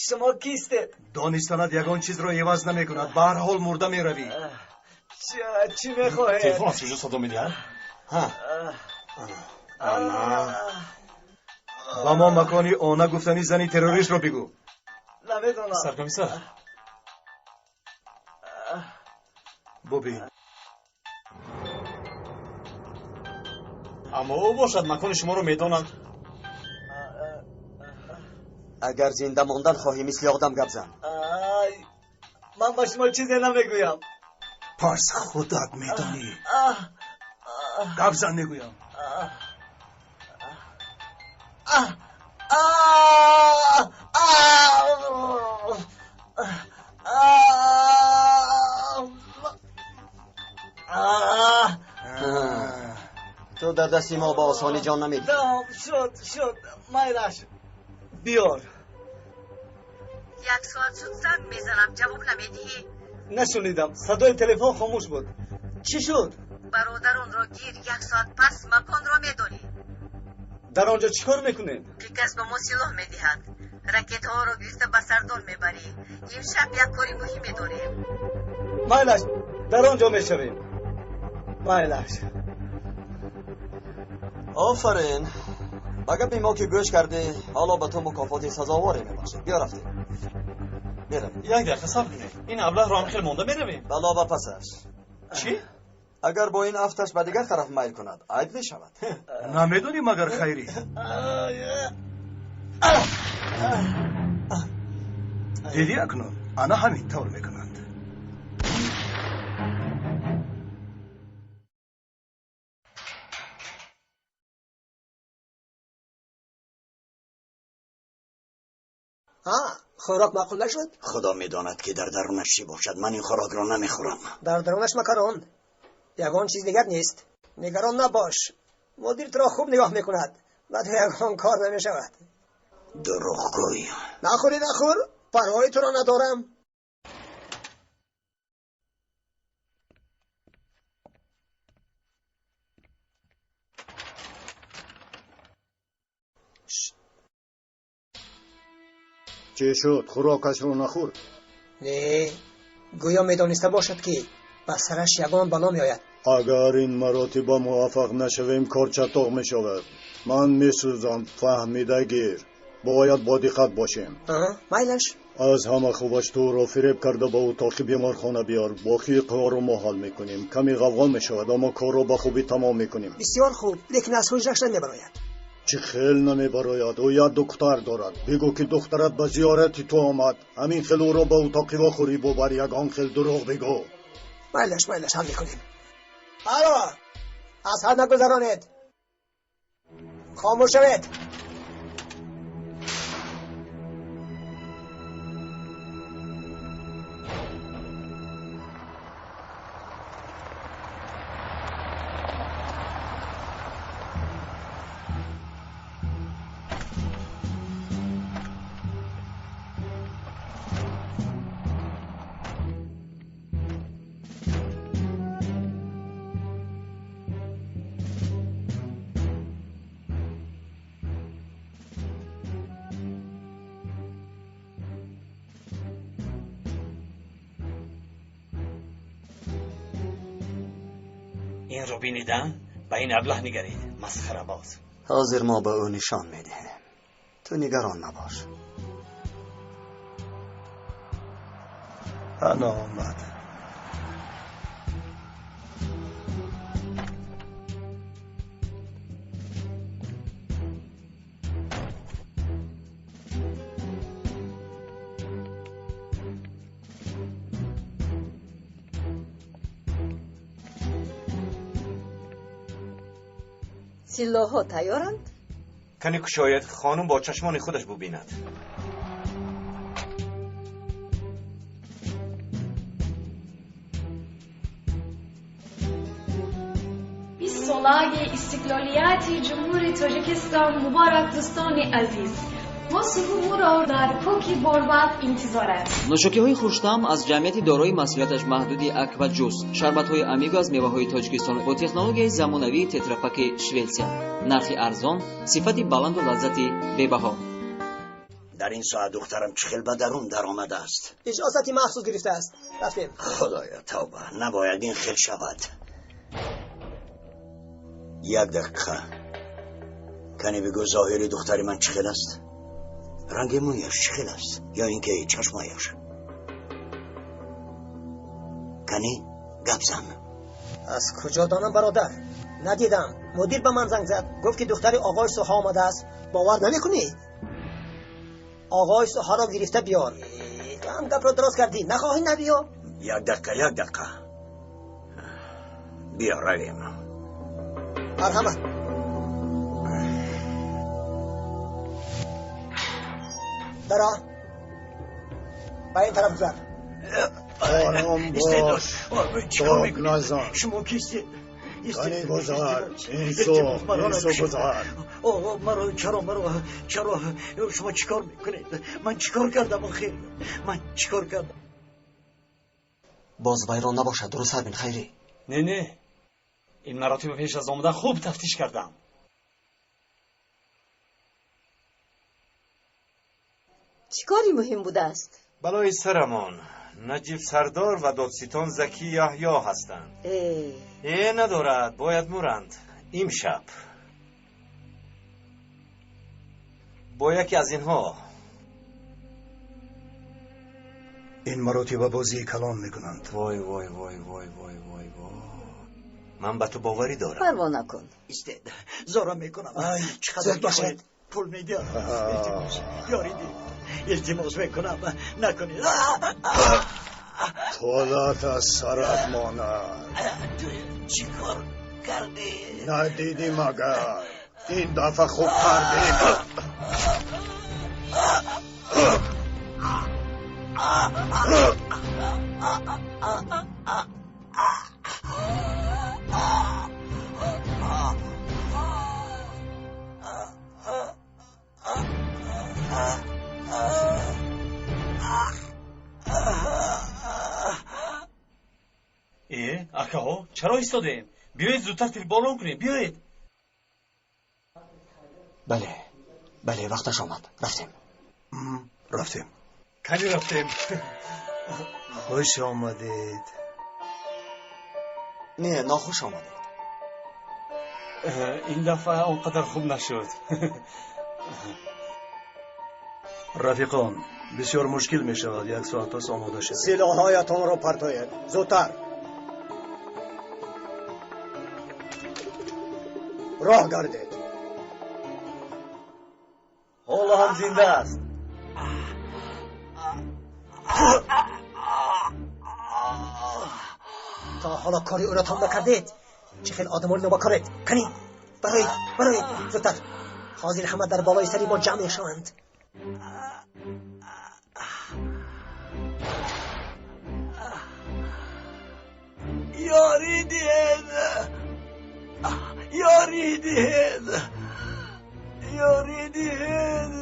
Шумо кистед? Донистанат ягон чизро иваз намекунад. Ба ҳар ҳол мурда меравӣ. Чӣ мехоҳед? Телефон аз куҷо садо медиҳад? Ана. Ба мо макони она гуфтани зани террористро бигӯ. Намедонам. Саркомиссар. Бубин. Аммо ӯ бошад макони шуморо медонад. Агар зинда мондан хоҳӣ, мисли одам гап зан. Ман ба шумо чизе намегӯям. Пас худат медонӣ. Гап зан, мегӯям. Ту дар дасти мо ба осонӣ ҷон намедиҳӣ. Тамом шуд, шуд, майлаш, биёр. 1 соат шуд занг мезанам, ҷавоб намедиҳӣ. Нашунидам, садои телефон хомӯш буд. Чӣ шуд? Бародаронро гир, 1 соат пас маконро медонӣ. Дар он ҷо чӣ кор мекунед? Пикас ба мо силоҳ медиҳад. Ракетҳоро гирифта ба сардор мебарӣ. Имшаб як кори муҳиме дорем. Майлаш, дар он ҷо мешавем. Майлаш. Офарин. Ба гапи мо ки гӯш кардӣ, ҳоло ба ту мукофоти сазоворе мебахшем. Биё, рафтем. Меравем. Як дақиқа сабр кунед. Ин аблаҳро ҳам хел монда меравем. Бало ба пасаш. Чӣ? Агар бо ин афташ ба дигар тараф майл кунад, айб мешавад. Намедонӣ магар, Хайрӣ? Дидӣ акнун? Ана ҳамин тавр мекунанд. Ҳа, хӯрок маъқул нашуд? Худо медонад, ки дар дарунаш чӣ бошад. Ман ин хӯрокро намехӯрам. Дар дарунаш макарон. Ягон чиз дигар нест. Нигарон набош. Мудир туро хуб нигоҳ мекунад. Ба ту ягон кор намешавад. Дурӯғгӯй. Нахӯрӣ, нахӯр. Парвои туро надорам. Чӣ шуд? Хӯрокашро нахӯрд? Не, гӯё медониста бошад, ки ба сараш ягон бало меояд. Агар ин маротиба муваффақ нашавем, кор чатоқ мешавад. Ман месӯзам, фаҳмида гир. Бояд бо диққат бошем. Майлаш. Аз ҳама хубаш туро фиреб карда ба утоқи беморхона биёр. Боқии корро мо ҳал мекунем. Каме ғавғо мешавад, аммо корро ба хубӣ тамом мекунем. Бисёр хуб, лекин аз ҳуҷраш намебарояд. Чӣ хел намебарояд? Ӯ як духтар дорад. Бигӯ, ки духтарат ба зиёрати ту омад. Ҳамин хел ӯро ба утоқи вохӯрӣ бубар, ягон хел дурӯғ бигӯ. Майлаш, майлаш, ҳал мекунем. Алло, аз ҳад нагузаронед. Хомӯш шавед. Ин ро бинидам, ба ин аблаҳ нигаред, масхарабоз. Ҳозир мо ба ӯ нишон медиҳем. Ту нигарон набош. Ана омад. Силоҳҳо тайёранд? Кане кушояд, хонум бо чашмони худаш бубинад. Бист солаги истиқлолияти Ҷумҳури Тоҷикистон муборак, дӯстони азиз! Мо суҳубуро дар кӯки борбад интизор аст. Нӯшокиҳои хуштаъм аз ҷамъияти дорои масъулияташ маҳдуди Акваҷус, шарбатҳои Амиго аз меваҳои Тоҷикистон бо технологияи замонавии тетрапаки Шветсия. Нархи арзон, сифати баланду лаззати бебаҳо. Дар ин соат духтарам чӣ хел ба дарун даромадааст? Иҷозати махсус гирифтааст. Рафтем. Худоё, тавба, набояд ин хел шавад. Як дақиқа. Кане бигӯ, зоҳири духтари ман чӣ хел аст? Ранги мӯяш чӣ хел аст? Ё ин ки чашмояш? Кани гап зан. Аз куҷо донам, бародар? Надидам. Мудир ба ман занг зад, гуфт, ки духтари оғои Суҳа омадааст. Бовар намекунӣ? Оғои Суҳаро гирифта биёр. Ту ҳам гапро дароз кардӣ. Нахоҳӣ, набиё. Як дақиқа, як дақиқа. Биё, равем. Марҳамат. Даро, ба ин тараф гузар. Ором бош. Дод назан. Шумо кистед? Кани гузар, ин су, ин су гузар. Оғо, маро чаро, маро чаро шумо чӣ кор мекунед? Ман чӣ кор кардам охир? Ман чӣ кор кардам? Боз вайрон набошад, дуруст бин, Хайрӣ. Не, не, ин маротиба пеш аз омадан хуб тафтиш кардам. Чӣ кори муҳим будааст? Балои сарамон Наҷиб Сардор ва додситон Заки Яҳё ҳастанд. Э, надорад, бояд муранд. Имшаб бо яке аз инҳо. Ин маротиба бозии калон мекунанд. Вой, вой, вой, вой, вой, вой, вой, ман ба ту боварӣ дорам. Парво накун. Истед, зора мекунам. Чӣ қадар мехоҳед, пул медиҳам. Илтимос, ёрӣ диҳед. Илтимос мекунам, накунед. Пулат аз сарат монад. Ту чӣ кор кардӣ? Надидӣ магар? Ин дафъа хуб кардем. Акаҳо, чаро истодаем? Биёед зудтар тирборон кунем, биёед. Бале, бале, вақташ омад. Рафтем. Рафтем. Кани рафтем. Хуш омадед. Не, нохуш омадед. Ин дафъа он қадар хуб нашуд. Рафиқон, бисёр мушкил мешавад як соат пас омода шавед. Силоҳҳоятонро партоед. Зудтар. Роҳ гардед. Ҳоло ҳам зинда аст. То ҳоло кори ӯро там накардед. Чӣ хел одамони нобакоред. Канӣ, бароед, бароед, зудтар. Ҳозир ҳама дар болои сари мо ҷамъ мешаванд. Ёрӣ диҳед! Ёрӣ диҳед! Ёрӣ диҳед!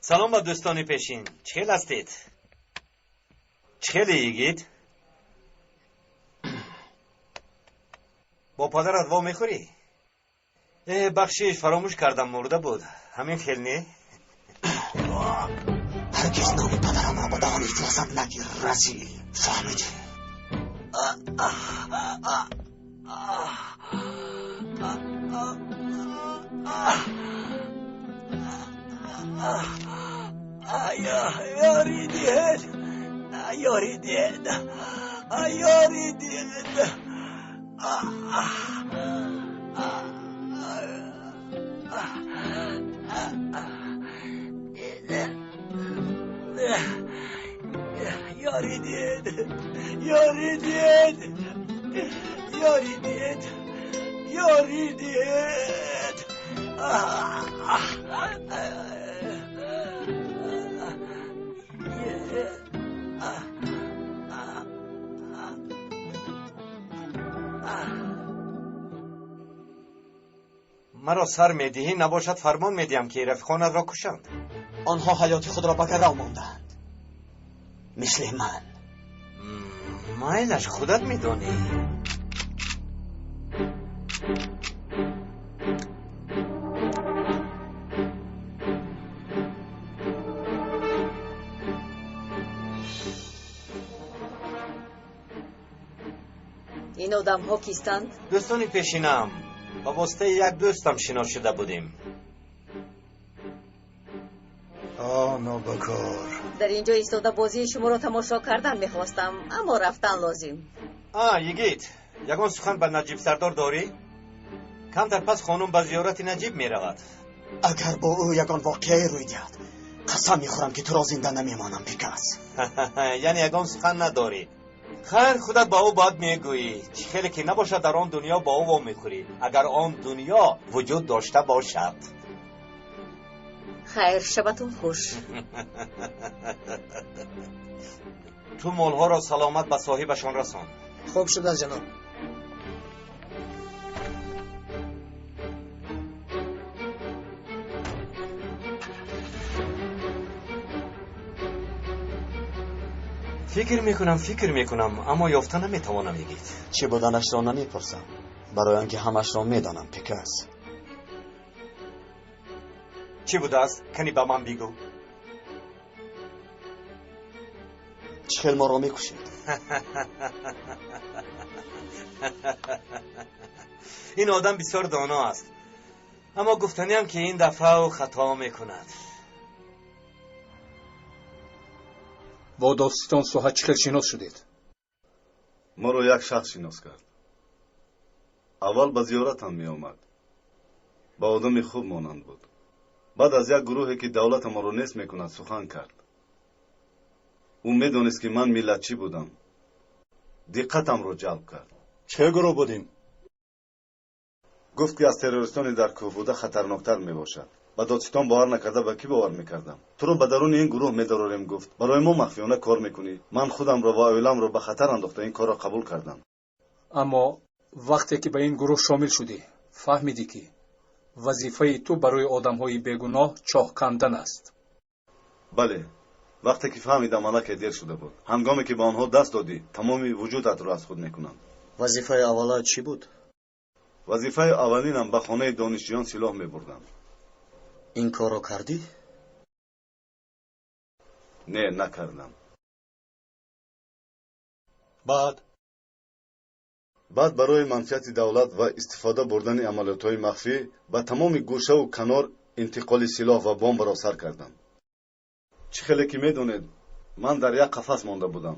Салом ба дӯстони пешин. Чӣ хел ҳастед? Чӣ хеле, йигит? Бо падарат во мехӯрӣ? Э, бахшиш, фаромӯш кардам, мурда буд. Ҳамин хел не? Ҳаргиз номи падарамро ба даҳони ифлосат нагир, разил. Фаҳмидӣ? Ёрӣ диҳед! Ёрӣ диҳед! Ёрӣ диҳед! Ёрӣ диҳед! Ёрӣ диҳед! Ёрӣ диҳед! Ёрӣ диҳед! Маро сар медиҳӣ, набошад фармон медиҳам, ки рафиқонатро кушанд. Онҳо ҳаёти худро ба гарав мондаанд. Мисли ман. Майлаш, худат медонӣ. Ин одамҳо кистанд? Дӯстони пешинам. Ба воситаи як дӯстам шинос шуда будем. О, нобакор. Дар ин ҷо истода бозии шуморо тамошо кардан мехостам, аммо рафтан лозим. А, йигит, ягон сухан ба Наҷиб сардор дорӣ? Камтар пас хонум ба зиёрати Наҷиб меравад. Агар бо ӯ ягон воқеае рӯй диҳад, қасам мехӯрам, ки туро зинда намемонам, бекас. Яъне ягон сухан надорӣ? Хайр, худат ба ӯ бояд мегӯӣ. Чӣ хеле ки набошад, дар он дунё бо ӯ вомехӯрӣ, агар он дунё вуҷуд дошта бошад. Хайр, шабатон хуш. Ту молҳоро саломат ба соҳибашон расон. Хуб шудааст, ҷаноб. Фикр мекунам, фикр мекунам, аммо ёфта наметавонам, йигит. Чӣ буданашро намепурсам, барои он ки ҳамашро медонам, пикас. Чӣ будааст? Кани ба ман бигӯ. Чӣ хел моро мекушед? Ин одам бисёр доно аст, аммо гуфтаниам, ки ин дафъа ӯ хато мекунад. Бо додситон Суҳа чӣ хел шинос шудед? Моро як шахс шинос кард. Аввал ба зиёратам меомад. Ба одами хуб монанд буд. Баъд аз як гурӯҳе, ки давлатамонро нест мекунад, сухан кард. Ӯ медонист, ки ман миллатчӣ будам. Диққатамро ҷалб кард. Чӣ гурӯҳ будем? Гуфт ки аз террористони дар кӯҳ буда хатарноктар мебошад. Ба додситон бовар накарда ба кӣ бовар мекардам? Туро ба даруни ин гурӯҳ медарорем, гуфт. Барои мо махфиёна кор мекунӣ. Ман худамро ва оиламро ба хатар андохта ин корро қабул кардам. Аммо вақте ки ба ин гурӯҳ шомил шудӣ, фаҳмидӣ ки вазифаи ту барои одамҳои бегуноҳ чоҳ кандан аст. Бале, вақте ки фаҳмидам, аллакай дер шуда буд. Ҳангоме ки ба онҳо даст додӣ, тамоми вуҷудатро аз худ мекунанд. Вазифаи аввалат чӣ буд? Вазифаи аввалинам ба хонаи донишҷӯён силоҳ мебурдам. Ин корро кардӣ? Не, накардам. Баъд? Баъд барои манфиати давлат ва истифода бурдани амалиётҳои махфӣ ба тамоми гӯшаву канор интиқоли силоҳ ва бомбаро сар кардам. Чӣ хеле ки медонед, ман дар як қафас монда будам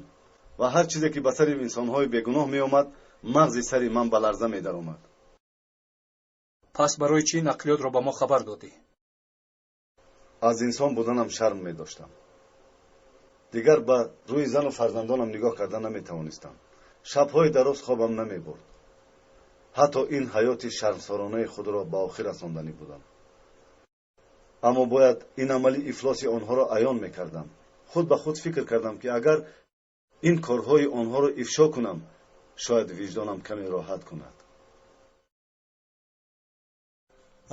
ва ҳар чизе ки ба сари инсонҳои бегуноҳ меомад, мағзи сари ман ба ларза медаромад. Пас барои чӣ нақлиётро ба мо хабар додӣ? Аз инсон буданам шарм медоштам. Дигар ба рӯи зану фарзандонам нигоҳ карда наметавонистам. Шабҳои дароз хобам намебурд. Ҳатто ин ҳаёти шармсоронаи худро ба охир расонданӣ будам. Аммо бояд ин амали ифлоси онҳоро аён мекардам. Худ ба худ фикр кардам, ки агар ин корҳои онҳоро ифшо кунам, шояд виҷдонам каме роҳат кунад.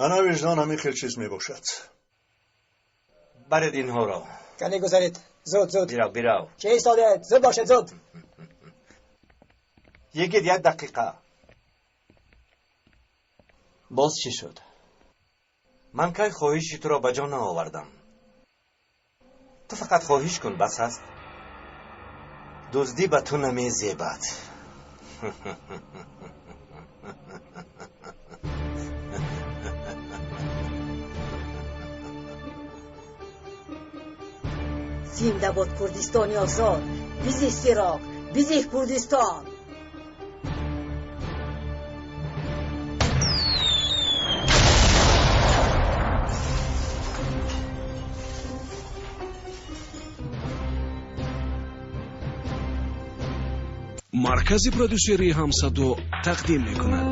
Ана виҷдон ҳамин хел чиз мебошад. Баред инҳоро. Кане гузаред, зуд, зуд. Бирав, бирав. Чӣ истодед? Зуд бошед, зуд. Йигит, як дақиқа. Боз чӣ шуд? Ман кай хоҳиши туро ба ҷо наовардам? Ту фақат хоҳиш кун, бас аст. Дуздӣ ба ту намезебад. Зинда бод Курдистони озод! Бизиҳ Сироқ, бизиҳ Курдистон! Маркази продюсерии Ҳамсадо тақдим мекунад.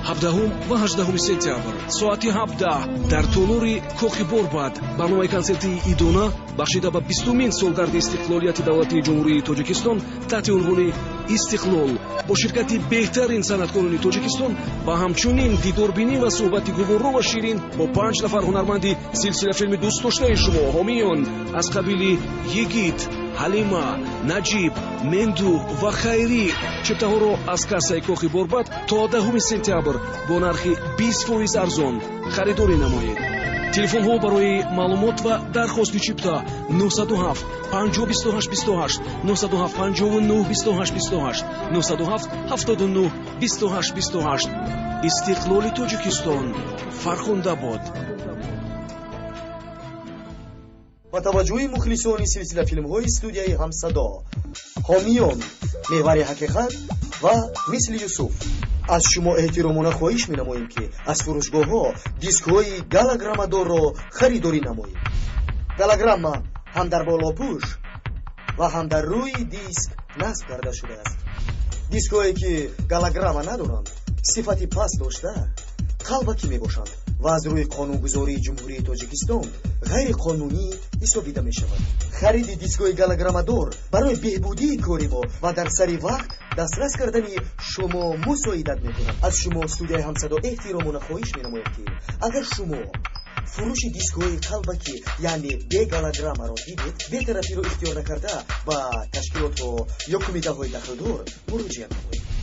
17 ва 18 сентябр соати 17 дар толори Кохи Борбад барномаи консертии идона бахшида ба 20-умин солгарди истиқлолияти давлатии Ҷумҳурии Тоҷикистон таҳти унвони Истиқлол бо ширкати беҳтарин санъаткорони Тоҷикистон ва ҳамчунин дидорбинӣ ва суҳбати гуворо ва ширин бо 5 нафар ҳунарманди силсилафилми дӯстдоштаи шумо, ҳомиён аз қабили Йигит, Ҳалима, Наҷиб, Менду ва Хайрӣ. Чиптаҳоро аз кассаи Кохи Борбад то 10 сентябр бо нархи 20% арзон харидорӣ намоед. Телефонҳо барои маълумот ва дархости чипта 907 50 28 28, 907 59 28 28, 907 79 28 28. Истиқлоли Тоҷикистон фархунда бод. Ба таваҷҷӯҳи мухлисони силсилафилмҳои студияи Ҳамсадо, Ҳомиён, Меҳвари ҳақиқат ва Мисли Юсуф, аз шумо эҳтиромона хоҳиш менамоем, ки аз фурӯшгоҳҳо дискҳои голограммадорро харидорӣ намоед. Голограмма ҳам дар болопӯш ва ҳам дар рӯи диск насб карда шудааст. Дискҳое ки голограмма надоранд, сифати паст дошта, қалбакӣ мебошанд ва аз рӯи қонунгузории Ҷумҳурии Тоҷикистон ғайриқонунӣ ҳисобида мешавад. Хариди дискҳои голограммадор барои беҳбудии кори мо ва дар сари вақт дастрас кардани шумо мусоидат мекунад. Аз шумо студияи Ҳамсадо эҳтиромона хоҳиш менамояд, ки агар шумо фурӯши дискҳои қалбакӣ, яъне беголограммаро дидед, бетарафиро ихтиёр накарда ба ташкилотҳо ё кумитаҳои дахлдор муроҷиат намоед.